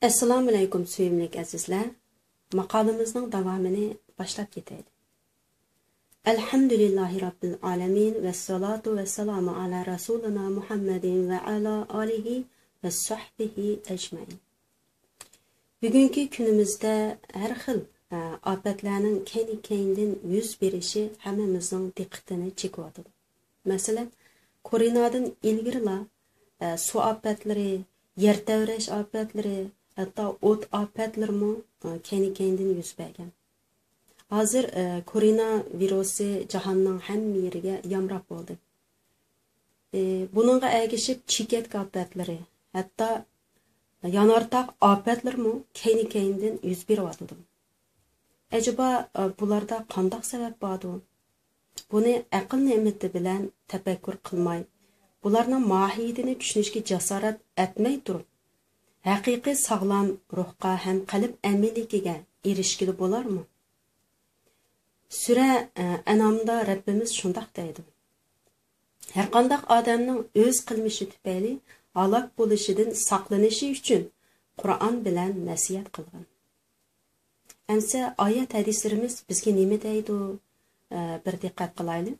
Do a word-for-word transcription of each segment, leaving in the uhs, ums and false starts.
ئەسسالامۇئەلەيكۇم، سۆيۈملۈك ئەزىزلەر. ماقالىمىزنىڭ داۋامىنى باشلاپ كېتەيلى. ئەلھەمدۇلىللاھى رەببىل ئالەمىن، ۋەسسالاتۇ ۋەسسالامۇ ئالا رەسۇلىنا مۇھەممەدىن ۋە ئالا ئالىھى ۋە سەھبىھى ئەجمەئىن. بۈگۈنكى كۈنىمىزدە ھەر خىل، ئە، ئاپەتلەرنىڭ كەينى-كەينىدىن يۈز بېرىشى ھەممىمىزنىڭ دىققىتىنى چېكىۋاتىدۇ. مەسىلەن، كورونادىن ئىلگىرىلا، ئە، سۇ ئاپەتلىرى، يەر تەۋرەش ئاپەتلىرى، ھەتتا ئوت ئاپەتلىرىمۇ، ئە، كەينى-كەينىدىن يۈز بەرگەن. ھازىر، ئە، كورونا ۋىرۇسى جاھاننىڭ ھەممە يېرىگە يامراپ بولدى. ئە، بۇنىڭغا ئەگىشىپ چېكەتكە ئاپەتلىرى، ھەتتا يانارتاغ ئاپەتلىرىمۇ كەينى-كەينىدىن يۈز بېرىۋاتىدۇ. ئەجەبا، ئە، بۇلاردا قانداق سەۋەب باردۇ؟ بۇنى ئەقىل نېمىتى بىلەن تەپەككۇر قىلماي، بۇلارنىڭ ماھىيىتىنى چۈشىنىشكە جاسارەت ئەتمەي تۇرۇپ، ھەقىقىي ساغلام روھقا ھەم قەلب ئەمىنلىكىگە ئېرىشكىلى بولارمۇ؟ سۈرە، ئە، ئەنئامدا رەببىمىز شۇنداق دەيدۇ: ھەرقانداق ئادەمنىڭ ئۆز قىلمىشى تۈپەيلى ھالاك بولۇشىدىن ساقلىنىشى ئۈچۈن قۇرئان بىلەن نەسىھەت قىلغىن. ئەمسە ئايەت ھەدىسلىرىمىز بىزگە نېمە دەيدۇ؟ ئە، بىر دىققەت قىلايلى.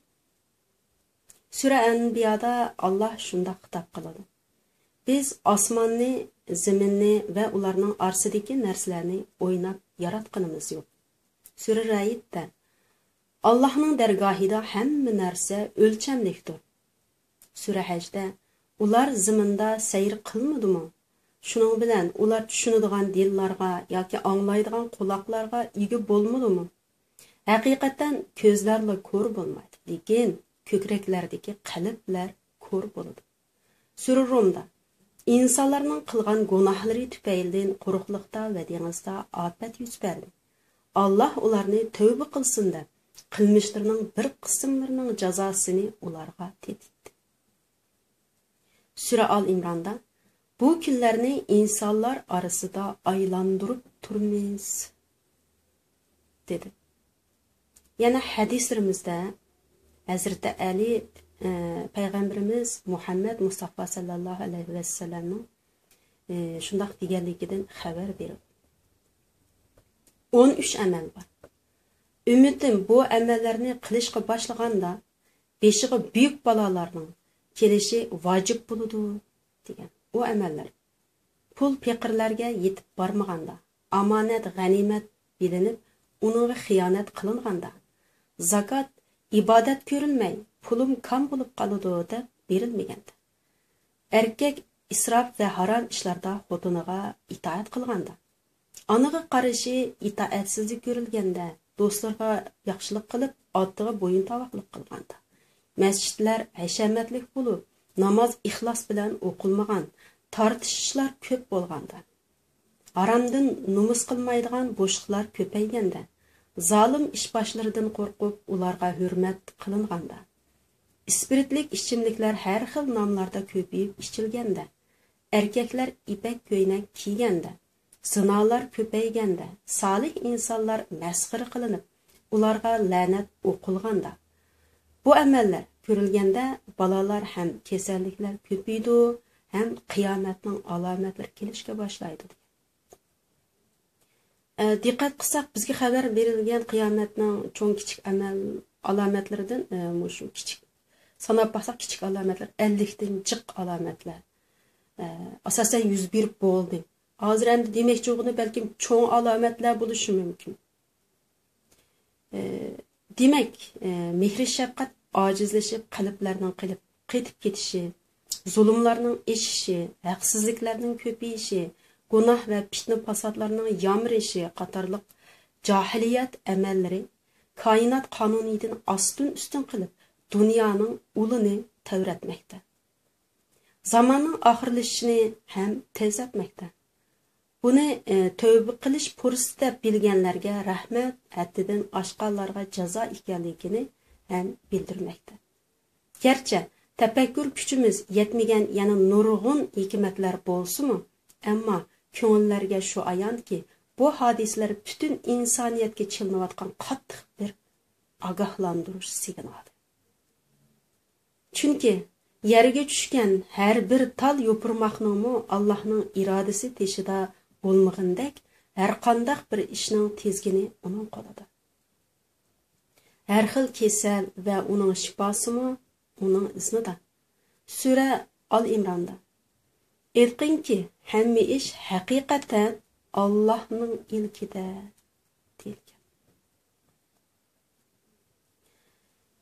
سۈرە ئەنبىيادا ئاللاھ شۇنداق خىتاب قىلىدۇ: بىز ئاسماننى، زېمىننى ۋە ئۇلارنىڭ ئارىسىدىكى نەرسىلەرنى ئويناپ ياراتقىنىمىز يوق. سۈرە رەئدتە: ئاللاھنىڭ دەرگاھىدا ھەممە نەرسە ئۆلچەملىكتۇر. سۈرە ھەجدە: ئۇلار زېمىندا سەير قىلمىدىمۇ؟ شۇنىڭ بىلەن ئۇلار چۈشىنىدىغان دىللارغا ياكى ئاڭلايدىغان قۇلاقلارغا ئىگە بولمىدىمۇ؟ ھەقىقەتەن كۆزلەرلا كور بولمايدۇ، لېكىن كۆكرەكلەردىكى قەلبلەر كور بولىدۇ. سۈرە رومدا: ئىنسانلارنىڭ قىلغان گۇناھلىرى تۈپەيلىدىن قۇرۇقلۇقتا ۋە دېڭىزدا ئاپەت يۈز بەردى. ئاللاھ ئۇلارنى تەۋبە قىلسۇن دەپ، قىلمىشلىرىنىڭ بىر قىسىملىرىنىڭ جازاسىنى ئۇلارغا تېتىتتى. سۈرە ئال ئىمراندا: بۇ كۈنلەرنى ئىنسانلار ئارىسىدا ئايلاندۇرۇپ تۇرىمىز، دېدى. يەنە ھەدىسلىرىمىزدە ھەزرىتى ئەلى، ئە، پەيغەمبىرىمىز مۇھەممەد مۇستافا ساللاللاھۇ ئەلەيھى ۋەسەللەمنىڭ، ئە، شۇنداق دېگەنلىكىدىن خەۋەر بېرىپ، ئون ئۈچ ئەمەل بار. ئۈممىتىم بۇ ئەمەللەرنى قىلىشقا باشلىغاندا، بېشىغا بۈيۈك بالالارنىڭ كېلىشى ۋاجىپ بولىدۇ، دېگەن. ئۇ ئەمەللەر: پۇل پېقىرلەرگە يېتىپ بارمىغاندا، ئامانەت غەنىيمەت بىلىنىپ، ئۇنىڭغا خىيانەت قىلىنغاندا، زاكات، ئىبادەت كۆرۈلمەي، پۇلۇم كام بولۇپ قالىدۇ دەپ بېرىلمىگەندە، ئەركەك ئىسراپ ۋە ھارام ئىشلاردا خوتۇنىغا ئىتائەت قىلغاندا، ئانىغا قارشى ئىتائەتسىزلىك كۆرۈلگەندە، دوستلىرىغا ياخشىلىق قىلىپ، ئاتىغا بويۇنتاۋاقلىق قىلغاندا، مەسچىتلەر ھەشەمەتلىك بولۇپ، ناماز ئىخلاس بىلەن ئوقۇلمىغان، تارتىشىشلار كۆپ بولغاندا، ھارامدىن نومۇس قىلمايدىغان بوشلۇقلار كۆپەيگەندە، زالىم ئىشباشلىرىدىن قورقۇپ، ئۇلارغا ھۆرمەت قىلىنغاندا، ئىسپىرتلىك ئىچىملىكلەر ھەر خىل ناملاردا كۆپىيىپ ئىچىلگەندە، ئەركەكلەر يىپەك كۆينەك كىيگەندە، زىنالار كۆپەيگەندە، سالىھ ئىنسانلار مەسخىرە قىلىنىپ، ئۇلارغا لەنەت ئوقۇلغاندا، بۇ ئەمەللەر كۆرۈلگەندە بالالار ھەم كېسەللىكلەر كۆپىيىدۇ ھەم قىيامەتنىڭ ئالامەتلىرى كېلىشكە باشلايدۇ. ئە، دىققەت قىلساق، بىزگە خەۋەر بېرىلگەن قىيامەتنىڭ چوڭ كىچىك ئەمەل ئالامەتلىرىدىن، ئە، مۇشۇ كىچىك، ساناپ باقساق، كىچىك ئالامەتلەر، ئەللىكتىن جىق ئالامەتلەر، ئە، ئاساسەن يۈز بېرىپ بولدى. ھازىر ئەمدى دېمەكچى بولغىنى بەلكىم چوڭ ئالامەتلەر بولۇشى مۇمكىن. ئە، دېمەك، ئە، مېھرى شەپقەت ئاجىزلىشىپ، قەلبلەرنىڭ قېلىپ، قېتىپ كېتىشى، زۇلۇملارنىڭ ئېشىشى، ھەقسىزلىكلەرنىڭ كۆپىيىشى، گۇناھ ۋە پىتنە-پاساتلارنىڭ يامرىشى قاتارلىق جاھىلىيەت ئەمەللىرى كائىنات قانۇنىيىتىنى ئاستىن-ئۈستۈن قىلىپ، دۇنيانىڭ ئۇلىنى تەۋرەتمەكتە. زاماننىڭ ئاخىرلىشىشىنى ھەم تېزلەتمەكتە. بۇنى، ئى، تەۋبە قىلىش پۇرسىتى دەپ بىلگەنلەرگە رەھمەت، ھەددىدىن ئاشقانلارغا جازا ئىكەنلىكىنى ھەم بىلدۈرمەكتە. گەرچە تەپەككۇر كۈچىمىز يەتمىگەن يەنە نۇرغۇن ھېكمەتلەر بولسىمۇ، ئەمما كۆڭۈللەرگە شۇ ئايانكى، بۇ ھادىسىلەر پۈتۈن ئىنسانىيەتكە چېلىنىۋاتقان قاتتىق بىر ئاگاھلاندۇرۇش سىگنالى. چۈنكى يەرگە چۈشكەن ھەر بىر تال يوپۇرماقنىڭمۇ ئاللاھنىڭ ئىرادىسى تېشىدا بولمىغىنىدەك، ھەرقانداق بىر ئىشنىڭ تىزگىنى ئۇنىڭ قولىدا. ھەر خىل كېسەل ۋە ئۇنىڭ شىپاسىمۇ ئۇنىڭ ئىزنىدا. سۈرە ئال ئىمراندا، ئېيتقىنكى، ھەممە ئىش ھەقىقەتەن ئاللاھنىڭ ئىلكىدە، دېيىلگەن.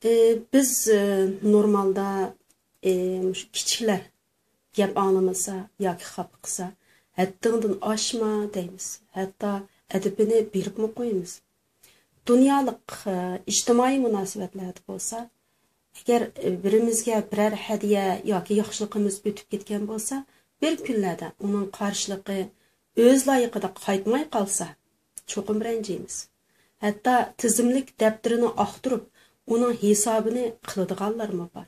ئى، بىز، ئى، نورمالدا، ئى، مۇشۇ كىچىكلەر گەپ ئاڭلىمىسا ياكى خاپا قىلسا، ھەددىڭدىن ئاشما دەيمىز. ھەتتا ئەدىپىنى بېرىپمۇ قويىمىز. دۇنيالىق، ئى، ئىجتىمائىي مۇناسىۋەتلەردە بولسا، ئەگەر، ئى، بىرىمىزگە بىرەر ھەدىيە ياكى ياخشىلىقىمىز ئۆتۈپ كەتكەن بولسا، بىر كۈنلەردە ئۇنىڭ قارشىلىقى ئۆز لايىقىدا قايتماي قالسا، چوقۇم رەنجىيمىز. ھەتتا تىزىملىك دەپتىرىنى ئاختۇرۇپ، ئۇنىڭ ھېسابىنى قىلىدىغانلارمۇ بار.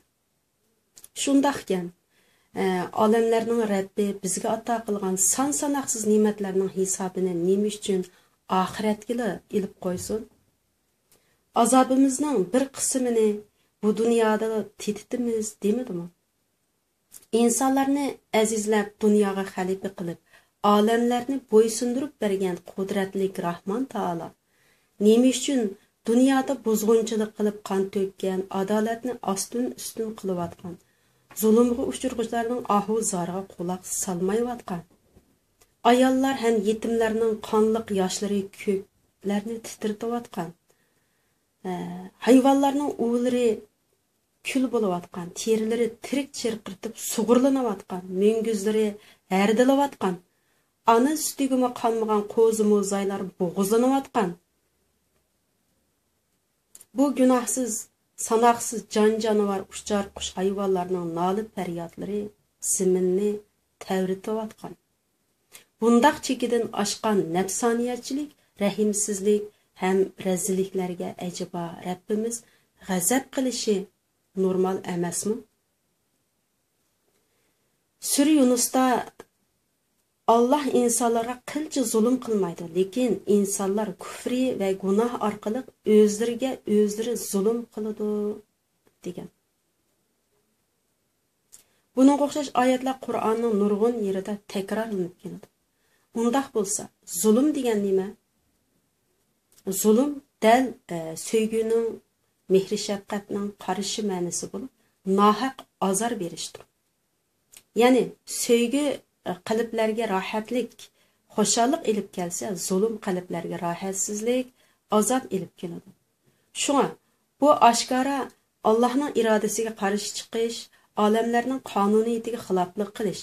شۇنداقكەن، ئە، ئالەملەرنىڭ رەببى بىزگە ئاتا قىلغان سان-ساناقسىز نېمەتلەرنىڭ ھېسابىنى نېمە ئۈچۈن ئاخىرەتكىلا ئېلىپ قويسۇن؟ ئازابىمىزنىڭ بىر قىسمىنى بۇ دۇنيادا تېتىتىمىز دېمىدىمۇ؟ ئىنسانلارنى ئەزىزلەپ، دۇنياغا خەلىپە قىلىپ، ئالەملەرنى بويسۇندۇرۇپ بەرگەن قۇدرەتلىك راھمان تائالا نېمە ئۈچۈن دۇنيادا بۇزغۇنچىلىق قىلىپ قان تۆككەن، ئادالەتنى ئاستىن-ئۈستۈن قىلىۋاتقان، زۇلۇمغا ئۇچرىغۇچىلارنىڭ ئاھۇ-زارىغا قۇلاق سالمايۋاتقان، ئاياللار ھەم يېتىملەرنىڭ قانلىق ياشلىرى كۆكلەرنى تىترىتىۋاتقان، ھە، ھايۋانلارنىڭ ئۇۋىلىرى كۈل بولۇۋاتقان، تېرىلىرى تىرىك چىرقىرىتىپ سۇغۇرلىنىۋاتقان، مۈڭگۈزلىرى ھەردىلەۋاتقان، ئانا سۈتىگىمۇ قانمىغان قوزا-موزايلار بوغۇزلىنىۋاتقان. بۇ گۇناھسىز، ساناقسىز جان-جانىۋار، ئۇچار قۇش ھايۋانلارنىڭ نالە-پەريادلىرى زېمىننى تەۋرىتىۋاتقان. بۇنداق چېكىدىن ئاشقان نەپسانىيەتچىلىك، رەھىمسىزلىك ھەم رەزىللىكلەرگە ئەجەبا رەببىمىز غەزەپ قىلىشى نورمال ئەمەسمۇ؟ سۈرە يۇنۇستا، ئاللاھ ئىنسانلارغا قىلچە زۇلۇم قىلمايدۇ، لېكىن ئىنسانلار كۇفرى ۋە گۇناھ ئارقىلىق ئۆزلىرىگە ئۆزلىرى زۇلۇم قىلىدۇ، دېگەن. بۇنىڭغا ئوخشاش ئايەتلەر قۇرئاننىڭ نۇرغۇن يېرىدە تەكرارلىنىپ كېلىدۇ. ئۇنداق بولسا، زۇلۇم دېگەن نېمە؟ زۇلۇم دەل، ئە، سۆيگۈنىڭ، مېھرى-شەپقەتنىڭ قارشى مەنىسى بولۇپ، ناھەق ئازار بېرىشتۇر. يەنى سۆيگۈ، ئە، قەلبلەرگە راھەتلىك، خۇشاللىق ئېلىپ كەلسە، زۇلۇم قەلبلەرگە راھەتسىزلىك، ئازاب ئېلىپ كېلىدۇ. شۇڭا بۇ ئاشكارا ئاللاھنىڭ ئىرادىسىگە قارشى چىقىش، ئالەملەرنىڭ قانۇنىيىتىگە خىلاپلىق قىلىش،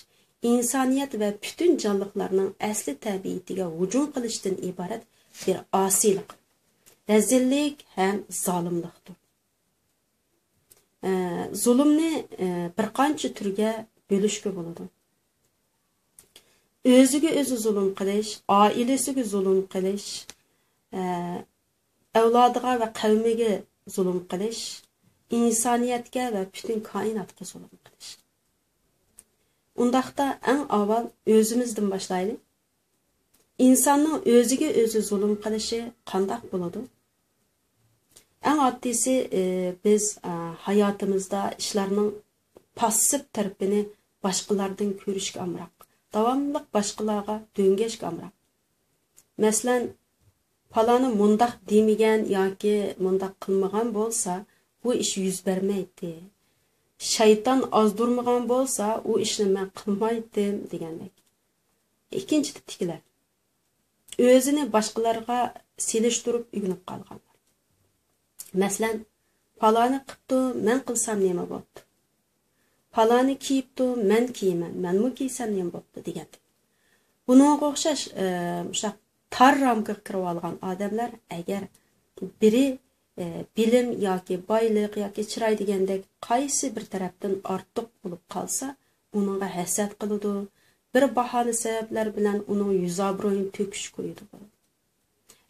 ئىنسانىيەت ۋە پۈتۈن جانلىقلارنىڭ ئەسلى تەبىئىتىگە ھۇجۇم قىلىشتىن ئىبارەت بىر ئاسىيلىق، رەزىللىك ھەم زالىملىقتۇر. ئە، زۇلۇمنى، ئە، بىر قانچە تۈرگە بۆلۈشكە بولىدۇ. ئۆزىگە ئۆزى زۇلۇم قىلىش، ئائىلىسىگە زۇلۇم قىلىش، ئە، ئەۋلادىغا ۋە قەۋمىگە زۇلۇم قىلىش، ئىنسانىيەتكە ۋە پۈتۈن كائىناتقا زۇلۇم قىلىش. ئۇنداقتا ئەڭ ئاۋۋال ئۆزىمىزدىن باشلايلى. ئىنساننىڭ ئۆزىگە ئۆزى زۇلۇم قىلىشى قانداق بولىدۇ؟ ئەڭ ئاددىيسى، ئى، بىز، ئا، ھاياتىمىزدا ئىشلارنىڭ پاسسىپ تەرىپىنى باشقىلاردىن كۆرۈشكە ئامراق، داۋاملىق باشقىلارغا دۆڭگەشكە ئامراق. مەسىلەن، پالانى مۇنداق دېمىگەن ياكى مۇنداق قىلمىغان بولسا، بۇ ئىش يۈز بەرمەيتتى. شەيتان ئازدۇرمىغان بولسا، ئۇ ئىشنى مەن قىلمايتتىم دېگەندەك. ئىككىنچى تىپتىكىلەر، ئۆزىنى باشقىلارغا سېلىشتۇرۇپ ئۆگىنىپ قالغانلار. مەسىلەن، پالانى قىپتۇ، مەن قىلسام نېمە بوپتۇ؟ پالانى كىيىپتۇ، مەن كىيىمەن، مەنمۇ كىيسەم نېمە بوپتۇ؟ دېگەندەك. بۇنىڭغا ئوخشاش، ئە، مۇشۇنداق تار رامكىغا كىرىۋالغان ئادەملەر، ئەگەر بىرى، ئە، بىلىم ياكى بايلىق ياكى چىراي دېگەندەك قايسى بىر تەرەپتىن ئارتۇق بولۇپ قالسا، ئۇنىڭغا ھەسەت قىلىدۇ، بىر باھانە سەۋەبلەر بىلەن ئۇنىڭ يۈز-ئابرۇيىنى تۆكۈشكە ئۇيىدۇ.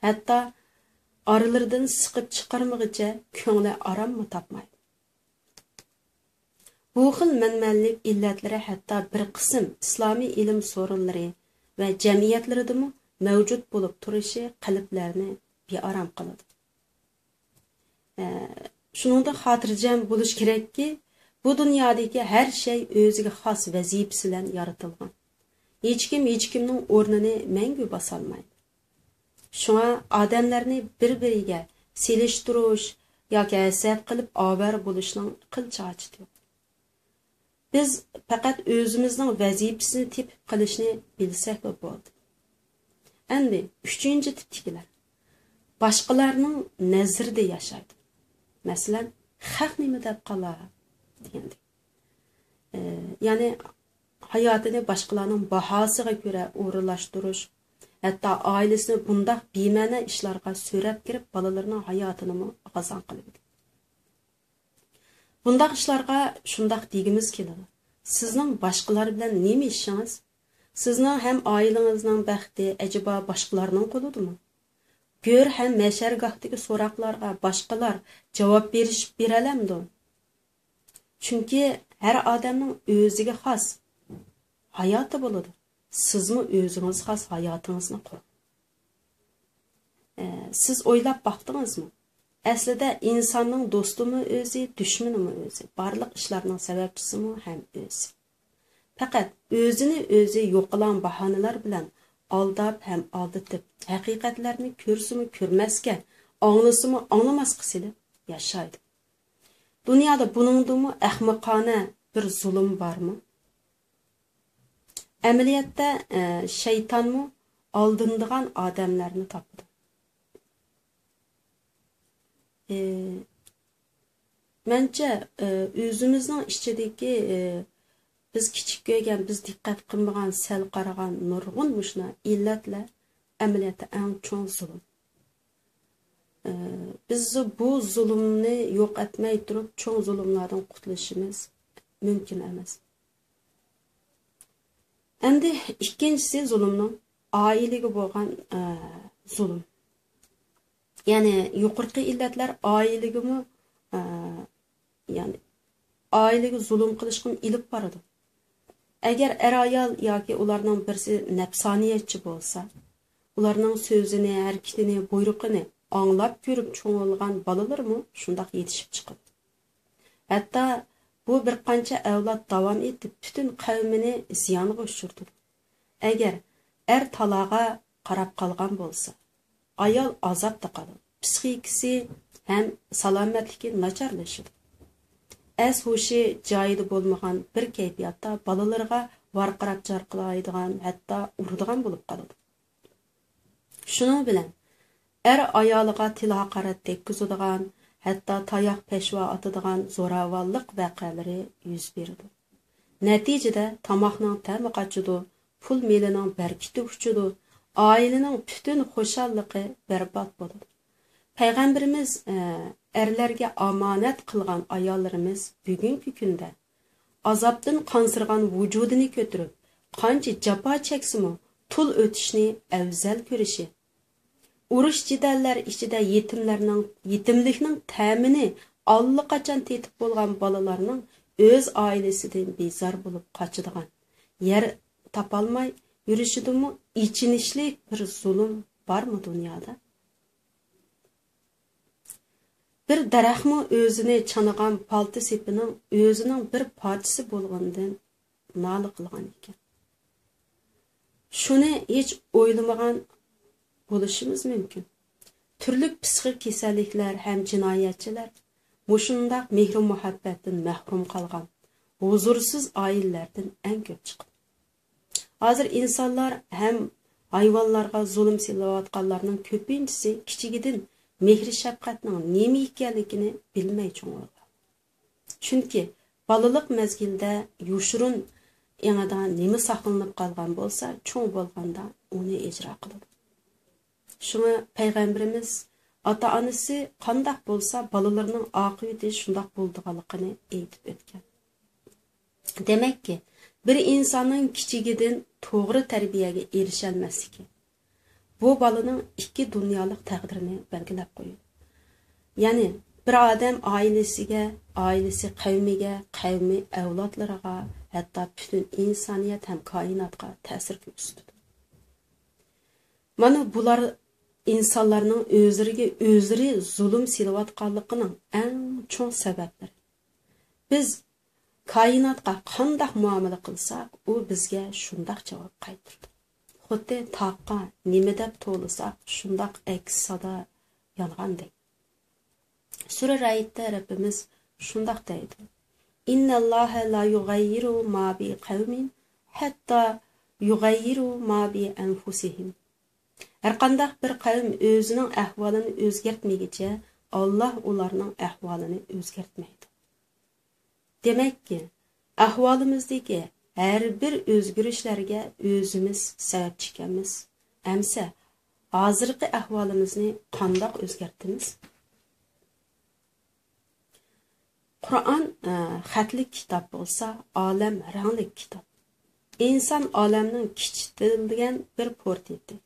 ھەتتا ئارىلىرىدىن سىقىپ چىقارمىغىچە كۆڭلى ئاراممۇ تاپمايدۇ. بۇ خىل مەنمەنلىك ئىللەتلىرى ھەتتا بىر قىسىم ئىسلامىي ئىلىم سورۇنلىرى ۋە جەمئىيەتلىرىدىمۇ مەۋجۇت بولۇپ تۇرۇشى قەلبلەرنى بىئارام قىلىدۇ. ئە، شۇنىڭدىن خاتىرجەم بولۇش كېرەككى، بۇ دۇنيادىكى ھەر شەي ئۆزىگە خاس ۋەزىپىسى بىلەن يارىتىلغان. ھېچكىم ھېچكىمنىڭ ئورنىنى مەڭگۈ باسالمايدۇ. شۇڭا ئادەملەرنى بىر-بىرىگە سېلىشتۇرۇش ياكى ھەسەت قىلىپ ئاۋارە بولۇشنىڭ قىلچە ھاجىتى يوق. بىز پەقەت ئۆزىمىزنىڭ ۋەزىپىسىنى تېپىپ قىلىشنى بىلسەكلا بولدى. ئەمدى ئۈچىنچى تىپتىكىلەر باشقىلارنىڭ نەزىرىدە ياشايدۇ. مەسىلەن، «خەق نېمە دەپ قالار؟» دېگەندەك. ئە، يەنى ھاياتىنى باشقىلارنىڭ باھاسىغا كۆرە ئورۇنلاشتۇرۇش، ھەتتا ئائىلىسىنى بۇنداق بىمەنە ئىشلارغا سۆرەپ كىرىپ، بالىلىرىنىڭ ھاياتىنىمۇ ئازان قىلىۋېتىدۇ. بۇنداق ئىشلارغا شۇنداق دېگۈمىز كېلىدۇ: «سىزنىڭ باشقىلار بىلەن نېمە ئىشىڭىز؟ سىزنىڭ ھەم ئائىلىڭىزنىڭ بەختى ئەجەبا باشقىلارنىڭ قولىدىمۇ؟ گۆر ھەم مەشەرگاھتىكى سوراقلارغا باشقىلار جاۋاب بېرىشىپ بېرەلەمدۇ؟» چۈنكى ھەر ئادەمنىڭ ئۆزىگە خاس ھاياتى بولىدۇ. سىزمۇ ئۆزىڭىز خاس ھاياتىڭىزنى قۇرۇڭ. ئە، سىز ئويلاپ باقتىڭىزمۇ؟ ئەسلىدە ئىنساننىڭ دوستىمۇ ئۆزى، دۈشمىنىمۇ ئۆزى، بارلىق ئىشلارنىڭ سەۋەبچىسىمۇ ھەم ئۆزى. پەقەت ئۆزىنى ئۆزى يوقىلاڭ باھانىلەر بىلەن ئالداپ ھەم ئالدىتىپ، ھەقىقەتلەرنى كۆرسىمۇ كۆرمەسكە، ئاڭلىسىمۇ ئاڭلىماسقا سېلىپ ياشايدۇ. دۇنيادا بۇنىڭدىنمۇ ئەخمىقانە بىر زۇلۇم بارمۇ؟ ئەمەلىيەتتە، ئە، شەيتانمۇ ئالدىنىدىغان ئادەملەرنى تاپىدۇ. ئە، مەنچە، ئە، ئۆزىمىزنىڭ ئىچىدىكى، ئە، بىز كىچىك كۆرگەن، بىز دىققەت قىلمىغان، سەل قارىغان نۇرغۇن مۇشۇنداق ئىللەتلەر ئەمەلىيەتتە ئەڭ چوڭ زۇلۇم. ئە، بىز بۇ زۇلۇمنى يوق ئەتمەي تۇرۇپ، چوڭ زۇلۇملاردىن قۇتۇلۇشىمىز مۇمكىن ئەمەس. ئەمدى ئىككىنچىسى زۇلۇمنىڭ ئائىلىگە بولغان، ئە، زۇلۇم. يەنى يۇقىرىقى ئىللەتلەر ئائىلىگىمۇ، ئە، يەنى ئائىلىگە زۇلۇم قىلىشقىمۇ ئېلىپ بارىدۇ. ئەگەر ئەر-ئايال ياكى ئۇلارنىڭ بىرسى نەپسانىيەتچى بولسا، ئۇلارنىڭ سۆزىنى، ھەرىكىتىنى، بۇيرۇقىنى ئاڭلاپ كۆرۈپ چوڭ بولغان بالىلىرىمۇ شۇنداق يېتىشىپ چىقىدۇ. ھەتتا بۇ بىر قانچە ئەۋلاد داۋام ئېتىپ، پۈتۈن قەۋمىنى زىيانغا ئۇچرىتىدۇ. ئەگەر ئەر تالاغا قاراپ قالغان بولسا، ئايال ئازابتا قالىدۇ. پىسخىكىسى ھەم سالامەتلىكى ناچارلىشىدۇ. ئەس-ھوشى جايىدا بولمىغان بىر كەيپىياتتا بالىلىرىغا ۋارقىراپ-جارقىرايدىغان، ھەتتا ئۇرىدىغان بولۇپ قالىدۇ. شۇنىڭ بىلەن ئەر ئايالىغا تىل-ھاقارەت تەگكۈزىدىغان، ھەتتا تاياق-پەشۋا ئاتىدىغان زوراۋانلىق ۋەقەلىرى يۈز بېرىدۇ. نەتىجىدە تاماقنىڭ تەمى قاچىدۇ، پۇل مېلىنىڭ بەرىكىتى ئۇچىدۇ، ئائىلىنىڭ پۈتۈن خۇشاللىقى بەربات بولىدۇ. پەيغەمبىرىمىز، ئە، ئەرلەرگە ئامانەت قىلغان ئاياللىرىمىز بۈگۈنكى كۈندە ئازابتىن قانسىرىغان ۋۇجۇدىنى كۆتۈرۈپ، قانچە جاپا چەكسىمۇ، تۇل ئۆتۈشنى ئەۋزەل كۆرۈشى، ئۇرۇش-جېدەللەر ئىچىدە يېتىملەرنىڭ، يېتىملىكنىڭ تەمىنى ئاللىقاچان تېتىپ بولغان بالىلارنىڭ ئۆز ئائىلىسىدىن بىزار بولۇپ قاچىدىغان، يەر تاپالماي يۈرۈشىدىنمۇ ئېچىنىشلىك بىر زۇلۇم بارمۇ دۇنيادا؟ بىر دەرەخمۇ ئۆزىنى چانىغان پالتا سېپىنىڭ ئۆزىنىڭ بىر پارچىسى بولغىنىدىن نالە قىلغان ئىكەن. شۇنى ھېچ ئويلىمىغان بولۇشىمىز مۇمكىن. تۈرلۈك پىسخىك كېسەللىكلەر ھەم جىنايەتچىلەر مۇشۇنداق مېھرى-مۇھەببەتتىن مەھرۇم قالغان ھۇزۇرسىز ئائىلىلەردىن ئەڭ كۆپ چىقىدۇ. ھازىر ئىنسانلار ھەم ھايۋانلارغا زۇلۇم سېلىۋاتقانلارنىڭ كۆپىنچىسى كىچىكىدىن مېھرى-شەپقەتنىڭ نېمە ئىكەنلىكىنى بىلمەي چوڭ بولغان. چۈنكى بالىلىق مەزگىلدە يوشۇرۇن ئېڭىدا نېمە ساقلىنىپ قالغان بولسا، چوڭ بولغاندا ئۇنى ئىجرا قىلىدۇ. شۇڭا پەيغەمبىرىمىز، ئاتا-ئانىسى قانداق بولسا، بالىلىرىنىڭ ئاقىۋىتى شۇنداق بولىدىغانلىقىنى ئېيتىپ ئۆتكەن. دېمەككى، بىر ئىنساننىڭ كىچىكىدىن توغرا تەربىيەگە ئېرىشەلمەسلىكى، بۇ بالىنىڭ ئىككى دۇنيالىق تەقدىرىنى بەلگىلەپ قويىدۇ. يەنى، بىر ئادەم ئائىلىسىگە، ئائىلىسى قەۋمىگە، قەۋمى ئەۋلادلىرىغا، ھەتتا پۈتۈن ئىنسانىيەت ھەم كائىناتقا تەسىر كۆرسىتىدۇ. مانا بۇلار ئىنسانلارنىڭ ئۆزلىرىگە ئۆزلىرى زۇلۇم سېلىۋاتقانلىقىنىڭ ئەڭ چوڭ سەۋەبلىرى. بىز كائىناتقا قانداق مۇئامىلە قىلساق، ئۇ بىزگە شۇنداق جاۋاب قايتۇرىدۇ. خۇددى تاغقا نېمە دەپ توۋلىساق، شۇنداق ئەكس سادا يانغاندەك. سۈرە رەئدتە رەببىمىز شۇنداق دەيدۇ: «إن الله لا يغير ما بقوم حتى يغيروا ما بأنفسهم.» ھەرقانداق بىر قەۋم ئۆزىنىڭ ئەھۋالىنى ئۆزگەرتمىگىچە، ئاللاھ ئۇلارنىڭ ئەھۋالىنى ئۆزگەرتمەيدۇ. دېمەككى، ئەھۋالىمىزدىكى ھەر بىر ئۆزگىرىشلەرگە ئۆزىمىز سەۋەبچى ئىكەنمىز. ئەمسە، ھازىرقى ئەھۋالىمىزنى قانداق ئۆزگەرتىمىز؟ قۇرئان، ئە، خەتلىك كىتاب بولسا، ئالەم رەڭلىك كىتاب. ئىنسان ئالەمنىڭ كىچىتىلگەن بىر پورترېتى.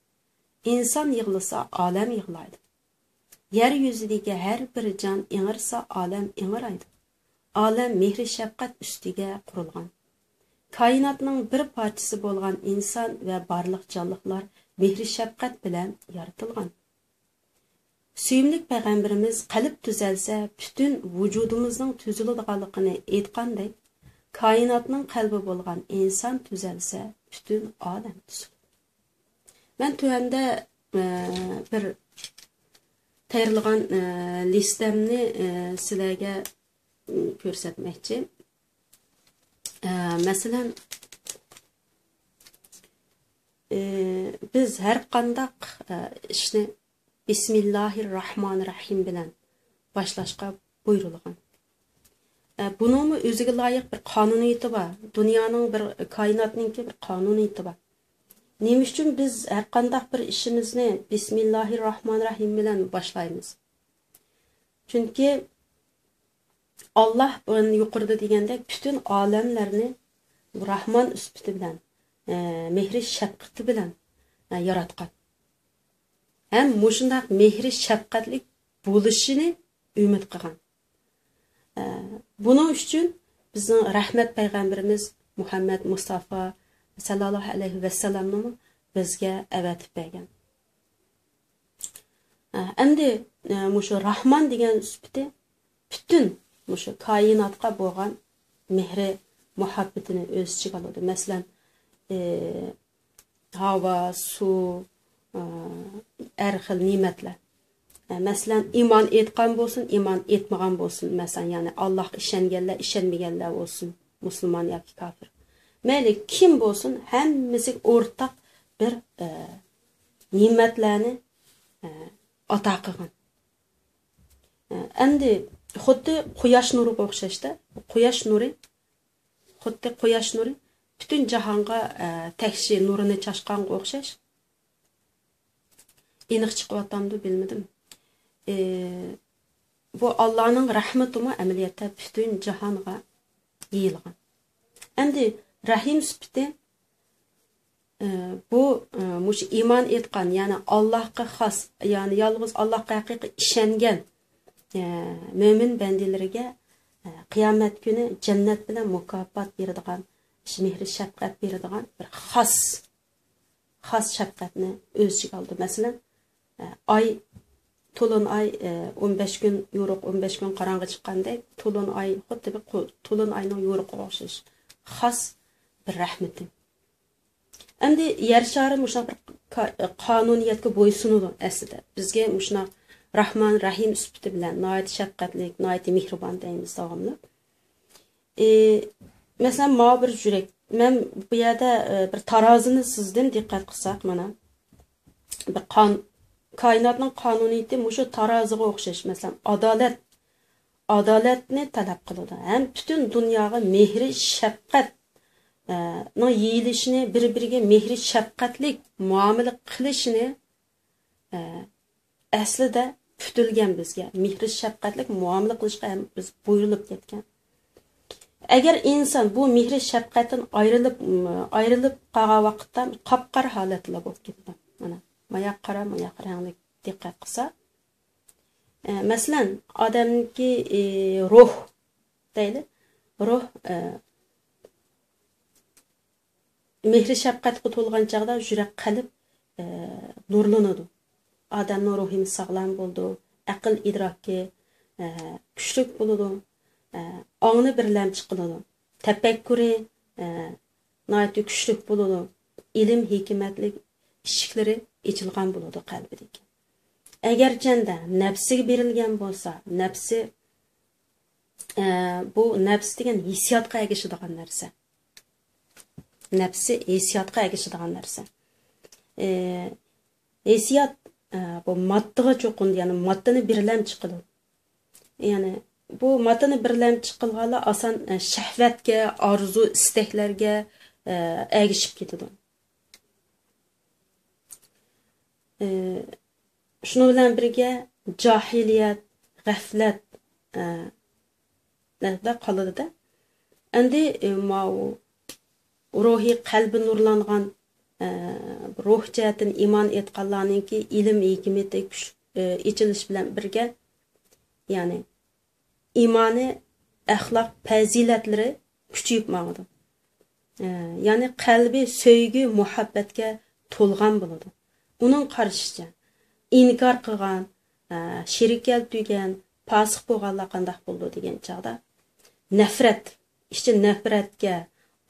ئىنسان يىغلىسا، ئالەم يىغلايدۇ. يەر يۈزىدىكى ھەر بىر جان ئىڭرىسا، ئالەم ئىڭرايدۇ. ئالەم مېھرى-شەپقەت ئۈستىگە قۇرۇلغان. كائىناتنىڭ بىر پارچىسى بولغان ئىنسان ۋە بارلىق جانلىقلار مېھرى-شەپقەت بىلەن يارىتىلغان. سۆيۈملۈك پەيغەمبىرىمىز قەلب تۈزەلسە، پۈتۈن ۋۇجۇدىمىزنىڭ تۈزۈلىدىغانلىقىنى ئېيتقاندەك، كائىناتنىڭ قەلبى بولغان ئىنسان تۈزەلسە، پۈتۈن ئالەم تۈزۈلىدۇ. مەن تۆۋەندە، ئە، بىر تەييارلىغان، ئە، لىستەمنى، ئە، سىلەرگە، ئىم، كۆرسەتمەكچى. ئە، مەسىلەن، ئە، بىز ھەر قانداق، ئە، ئىشنى بىسمىللاھىر راھمانىر راھىم بىلەن باشلاشقا بۇيرۇلغان. ئە، بۇنىڭمۇ ئۆزىگە لايىق بىر قانۇنىيىتى بار. دۇنيانىڭ بىر، كائىناتنىڭكى بىر قانۇنىيىتى بار. نېمە ئۈچۈن بىز ھەر قانداق بىر ئىشىمىزنى بىسمىللاھىر راھمانىر راھىم بىلەن باشلايمىز؟ چۈنكى ئاللاھ بۇرۇن يۇقىرىدا دېگەندەك پۈتۈن ئالەملەرنى راھمان سۈپىتى بىلەن، ئە، مېھرى شەپقىتى بىلەن، ئە، ياراتقان. ھەم مۇشۇنداق مېھرى شەپقەتلىك بولۇشىنى ئۈمىد قىلغان. ئە، بۇنىڭ ئۈچۈن بىزنىڭ رەھمەت پەيغەمبىرىمىز مۇھەممەد مۇستافا سەللەللاھۇ ئەلەيھى ۋەسەللەمنىمۇ بىزگە ئەۋەتىپ بەرگەن. ئە، ئەمدى، ئە، مۇشۇ راھمان دېگەن سۈپىتى پۈتۈن مۇشۇ كائىناتقا بولغان مېھرى، مۇھەببىتىنى ئۆز ئىچىگە ئالىدۇ. مەسىلەن، ئە، ھاۋا، سۇ، ئە، ھەر خىل نېمەتلەر. ئە، مەسىلەن، ئىمان ئېيتقان بولسۇن، ئىمان ئېيتمىغان بولسۇن، مەسىلەن، يەنى ئاللاھقا ئىشەنگەنلەر، ئىشەنمىگەنلەر بولسۇن، مۇسۇلمان ياكى كاپىر. مەيلى كىم بولسۇن، ھەممىسىگە ئورتاق بىر، ئە، نېمەتلەرنى، ئە، ئاتا قىلغان. ئە، ئەمدى خۇددى قۇياش نۇرىغا ئوخشاشتا، قۇياش نۇرى، خۇددى قۇياش نۇرى پۈتۈن جاھانغا، ئە، تەكشى نۇرىنى چاچقانغا ئوخشاش. ئېنىق چىقىۋاتامدۇ بىلمىدىم. ئى، بۇ ئاللانىڭ رەھمىتىمۇ ئەمەلىيەتتە پۈتۈن جاھانغا يېيىلغان. ئەمدى رەھىم سۈپىتى، ئى، بۇ، ئى، مۇشۇ ئىمان ئېيتقان، يەنى ئاللاھقا خاس، يەنى يالغۇز ئاللاھقا ھەقىقىي ئىشەنگەن، ئى، مۆمىن بەندىلىرىگە، ئى، قىيامەت كۈنى جەننەت بىلەن مۇكاپات بېرىدىغان، مېھرى شەپقەت بېرىدىغان بىر خاس خاس شەپقەتنى ئۆز ئىچىگە ئالىدۇ. مەسىلەن، ئاي، تولۇن ئاي، ئون بەش كۈن يورۇق، ئون بەش كۈن قاراڭغۇ چىققاندەك، تولۇن ئاي خۇددى بىر قۇ-، تولۇن ئاينىڭ يورۇقىغا ئوخشاش. خاس بىر رەھمىتى. ئەمدى يەر شارى مۇشۇنداق بىر قا-، قانۇنىيەتكە بويسۇنىدۇ ئەسلىدە. بىزگە مۇشۇنداق راھمان، رەھىم سۈپىتى بىلەن ناھايىتى شەپقەتلىك، ناھايىتى مېھرىبان دەيمىز داۋاملىق. ئى، مەسىلەن، ماۋۇ بىر يۈرەك. مەن بۇ يەردە، ئى، بىر تارازىنى سىزدىم، دىققەت قىلساق، مانا. بىر قان-، كائىناتنىڭ قانۇنىيىتى مۇشۇ تارازىغا ئوخشاش. مەسىلەن، ئادالەت، ئادالەتنى تەلەپ قىلىدۇ. ھەم پۈتۈن دۇنياغا مېھرى شەپقەت، ئە، نىڭ يېيىلىشىنى، بىر-بىرىگە مېھرى شەپقەتلىك مۇئامىلە قىلىشىنى، ئە، ئەسلىدە پۈتۈلگەن بىزگە، مېھرى شەپقەتلىك مۇئامىلە قىلىشقا ھەم بىز بۇيرۇلۇپ كەتكەن. ئەگەر ئىنسان بۇ مېھرى شەپقەتتىن ئايرىلىپ، ئايرىلىپ قالغان ۋاقىتتا قاپقارا ھالەتتىلا بولۇپ كېتىدۇ. مانا، ماياق قارا، ماياق رەڭلىك دىققەت قىلسا. ئە، مەسىلەن، ئادەمنىڭكى، ئى، روھ دەيلى. روھ، ئە، مېھرى شەپقەتكە تولغان چاغدا يۈرەك، قەلب، ئە، نۇرلىنىدۇ. ئادەمنىڭ روھى ساغلام بولىدۇ، ئەقىل ئىدراكى، ئە، كۈچلۈك بولىدۇ، ئە، ئاڭنى بىرلەمچى قىلىدۇ. تەپەككۇرى، ئە، ناھايىتى كۈچلۈك بولىدۇ. ئىلىم، ھېكمەتلىك ئىشىكلىرى ئېچىلغان بولىدۇ قەلبىدىكى. ئەگەرچەندە نەپسىگە بېرىلگەن بولسا، نەپسى، ئە، بۇ نەپس دېگەن ھېسسىياتقا ئەگىشىدىغان نەرسە. نەپسى ھېسسىياتقا ئەگىشىدىغان نەرسە. ئە، ھېسسىيات، ئە، بۇ ماددىغا چوقۇنىدۇ، يەنى ماددىنى بىرلەمچى قىلىدۇ. يەنى بۇ ماددىنى بىرلەمچى قىلغانلار ئاسان، ئە، شەھۋەتكە، ئارزۇ، ئىستەكلەرگە، ئە، ئەگىشىپ كېتىدۇ. ئە، شۇنىڭ بىلەن بىرگە جاھىلىيەت، غەفلەت، ئە، نەدە قالىدۇ-دە. ئەمدى، ئە، ماۋۇ روھى قەلبى نۇرلانغان، ئە، روھ جەھەتتىن ئىمان ئېيتقانلارنىڭكى ئىلىم ھېكمىتى كۈچ، ئە، ئېچىلىش بىلەن بىرگە، يەنى ئىمانى، ئەخلاق پەزىلەتلىرى كۈچىيىپ ماڭىدۇ. ئە، يەنى قەلبى سۆيگۈ، مۇھەببەتكە تولغان بولىدۇ. ئۇنىڭ قارىشىچە، ئىنكار قىلغان، ئە، شېرىك كەلتۈرگەن، پاسىق بولغانلار قانداق بولىدۇ دېگەن چاغدا، نەپرەت، ئىچى نەپرەتكە،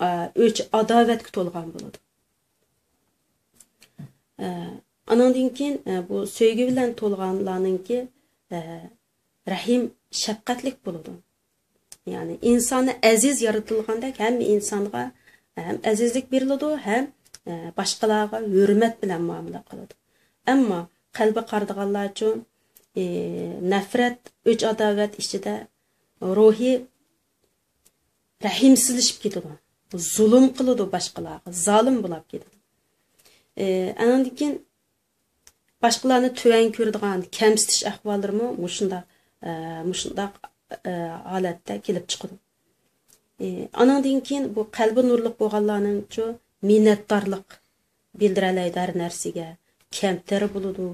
ئە، ئۆچ، ئاداۋەتكە تولغان بولىدۇ. ئە، ئانىڭدىن كېيىن، ئە، بۇ سۆيگۈ بىلەن تولغانلارنىڭكى، ئە، رەھىم، شەپقەتلىك بولىدۇ. يەنى ئىنساننى ئەزىز يارىتىلغاندەك ھەممە ئىنسانغا ھەم ئەزىزلىك بېرىلىدۇ، ھەم، ئە، باشقىلارغا ھۆرمەت بىلەن مۇئامىلە قىلىدۇ. ئەمما قەلبى قارىدىغانلارچۇ، ئى، نەپرەت، ئۆچ-ئاداۋەت ئىچىدە روھى رەھىمسىزلىشىپ كېتىدۇ. زۇلۇم قىلىدۇ باشقىلارغا، زالىم بولاپ كېتىدۇ. ئى، ئانىڭدىن كېيىن باشقىلارنى تۆۋەن كۆرىدىغان، كەمسىتىش ئەھۋاللىرىمۇ مۇشۇنداق، ئە، مۇشۇنداق، ئە، ھالەتتە كېلىپ چىقىدۇ. ئى، ئانىڭدىن كېيىن بۇ قەلبى نۇرلۇق بولغانلارنىڭچۇ مىننەتدارلىق بىلدۈرەلەيدۇ ھەر نەرسىگە، كەمتەر بولىدۇ.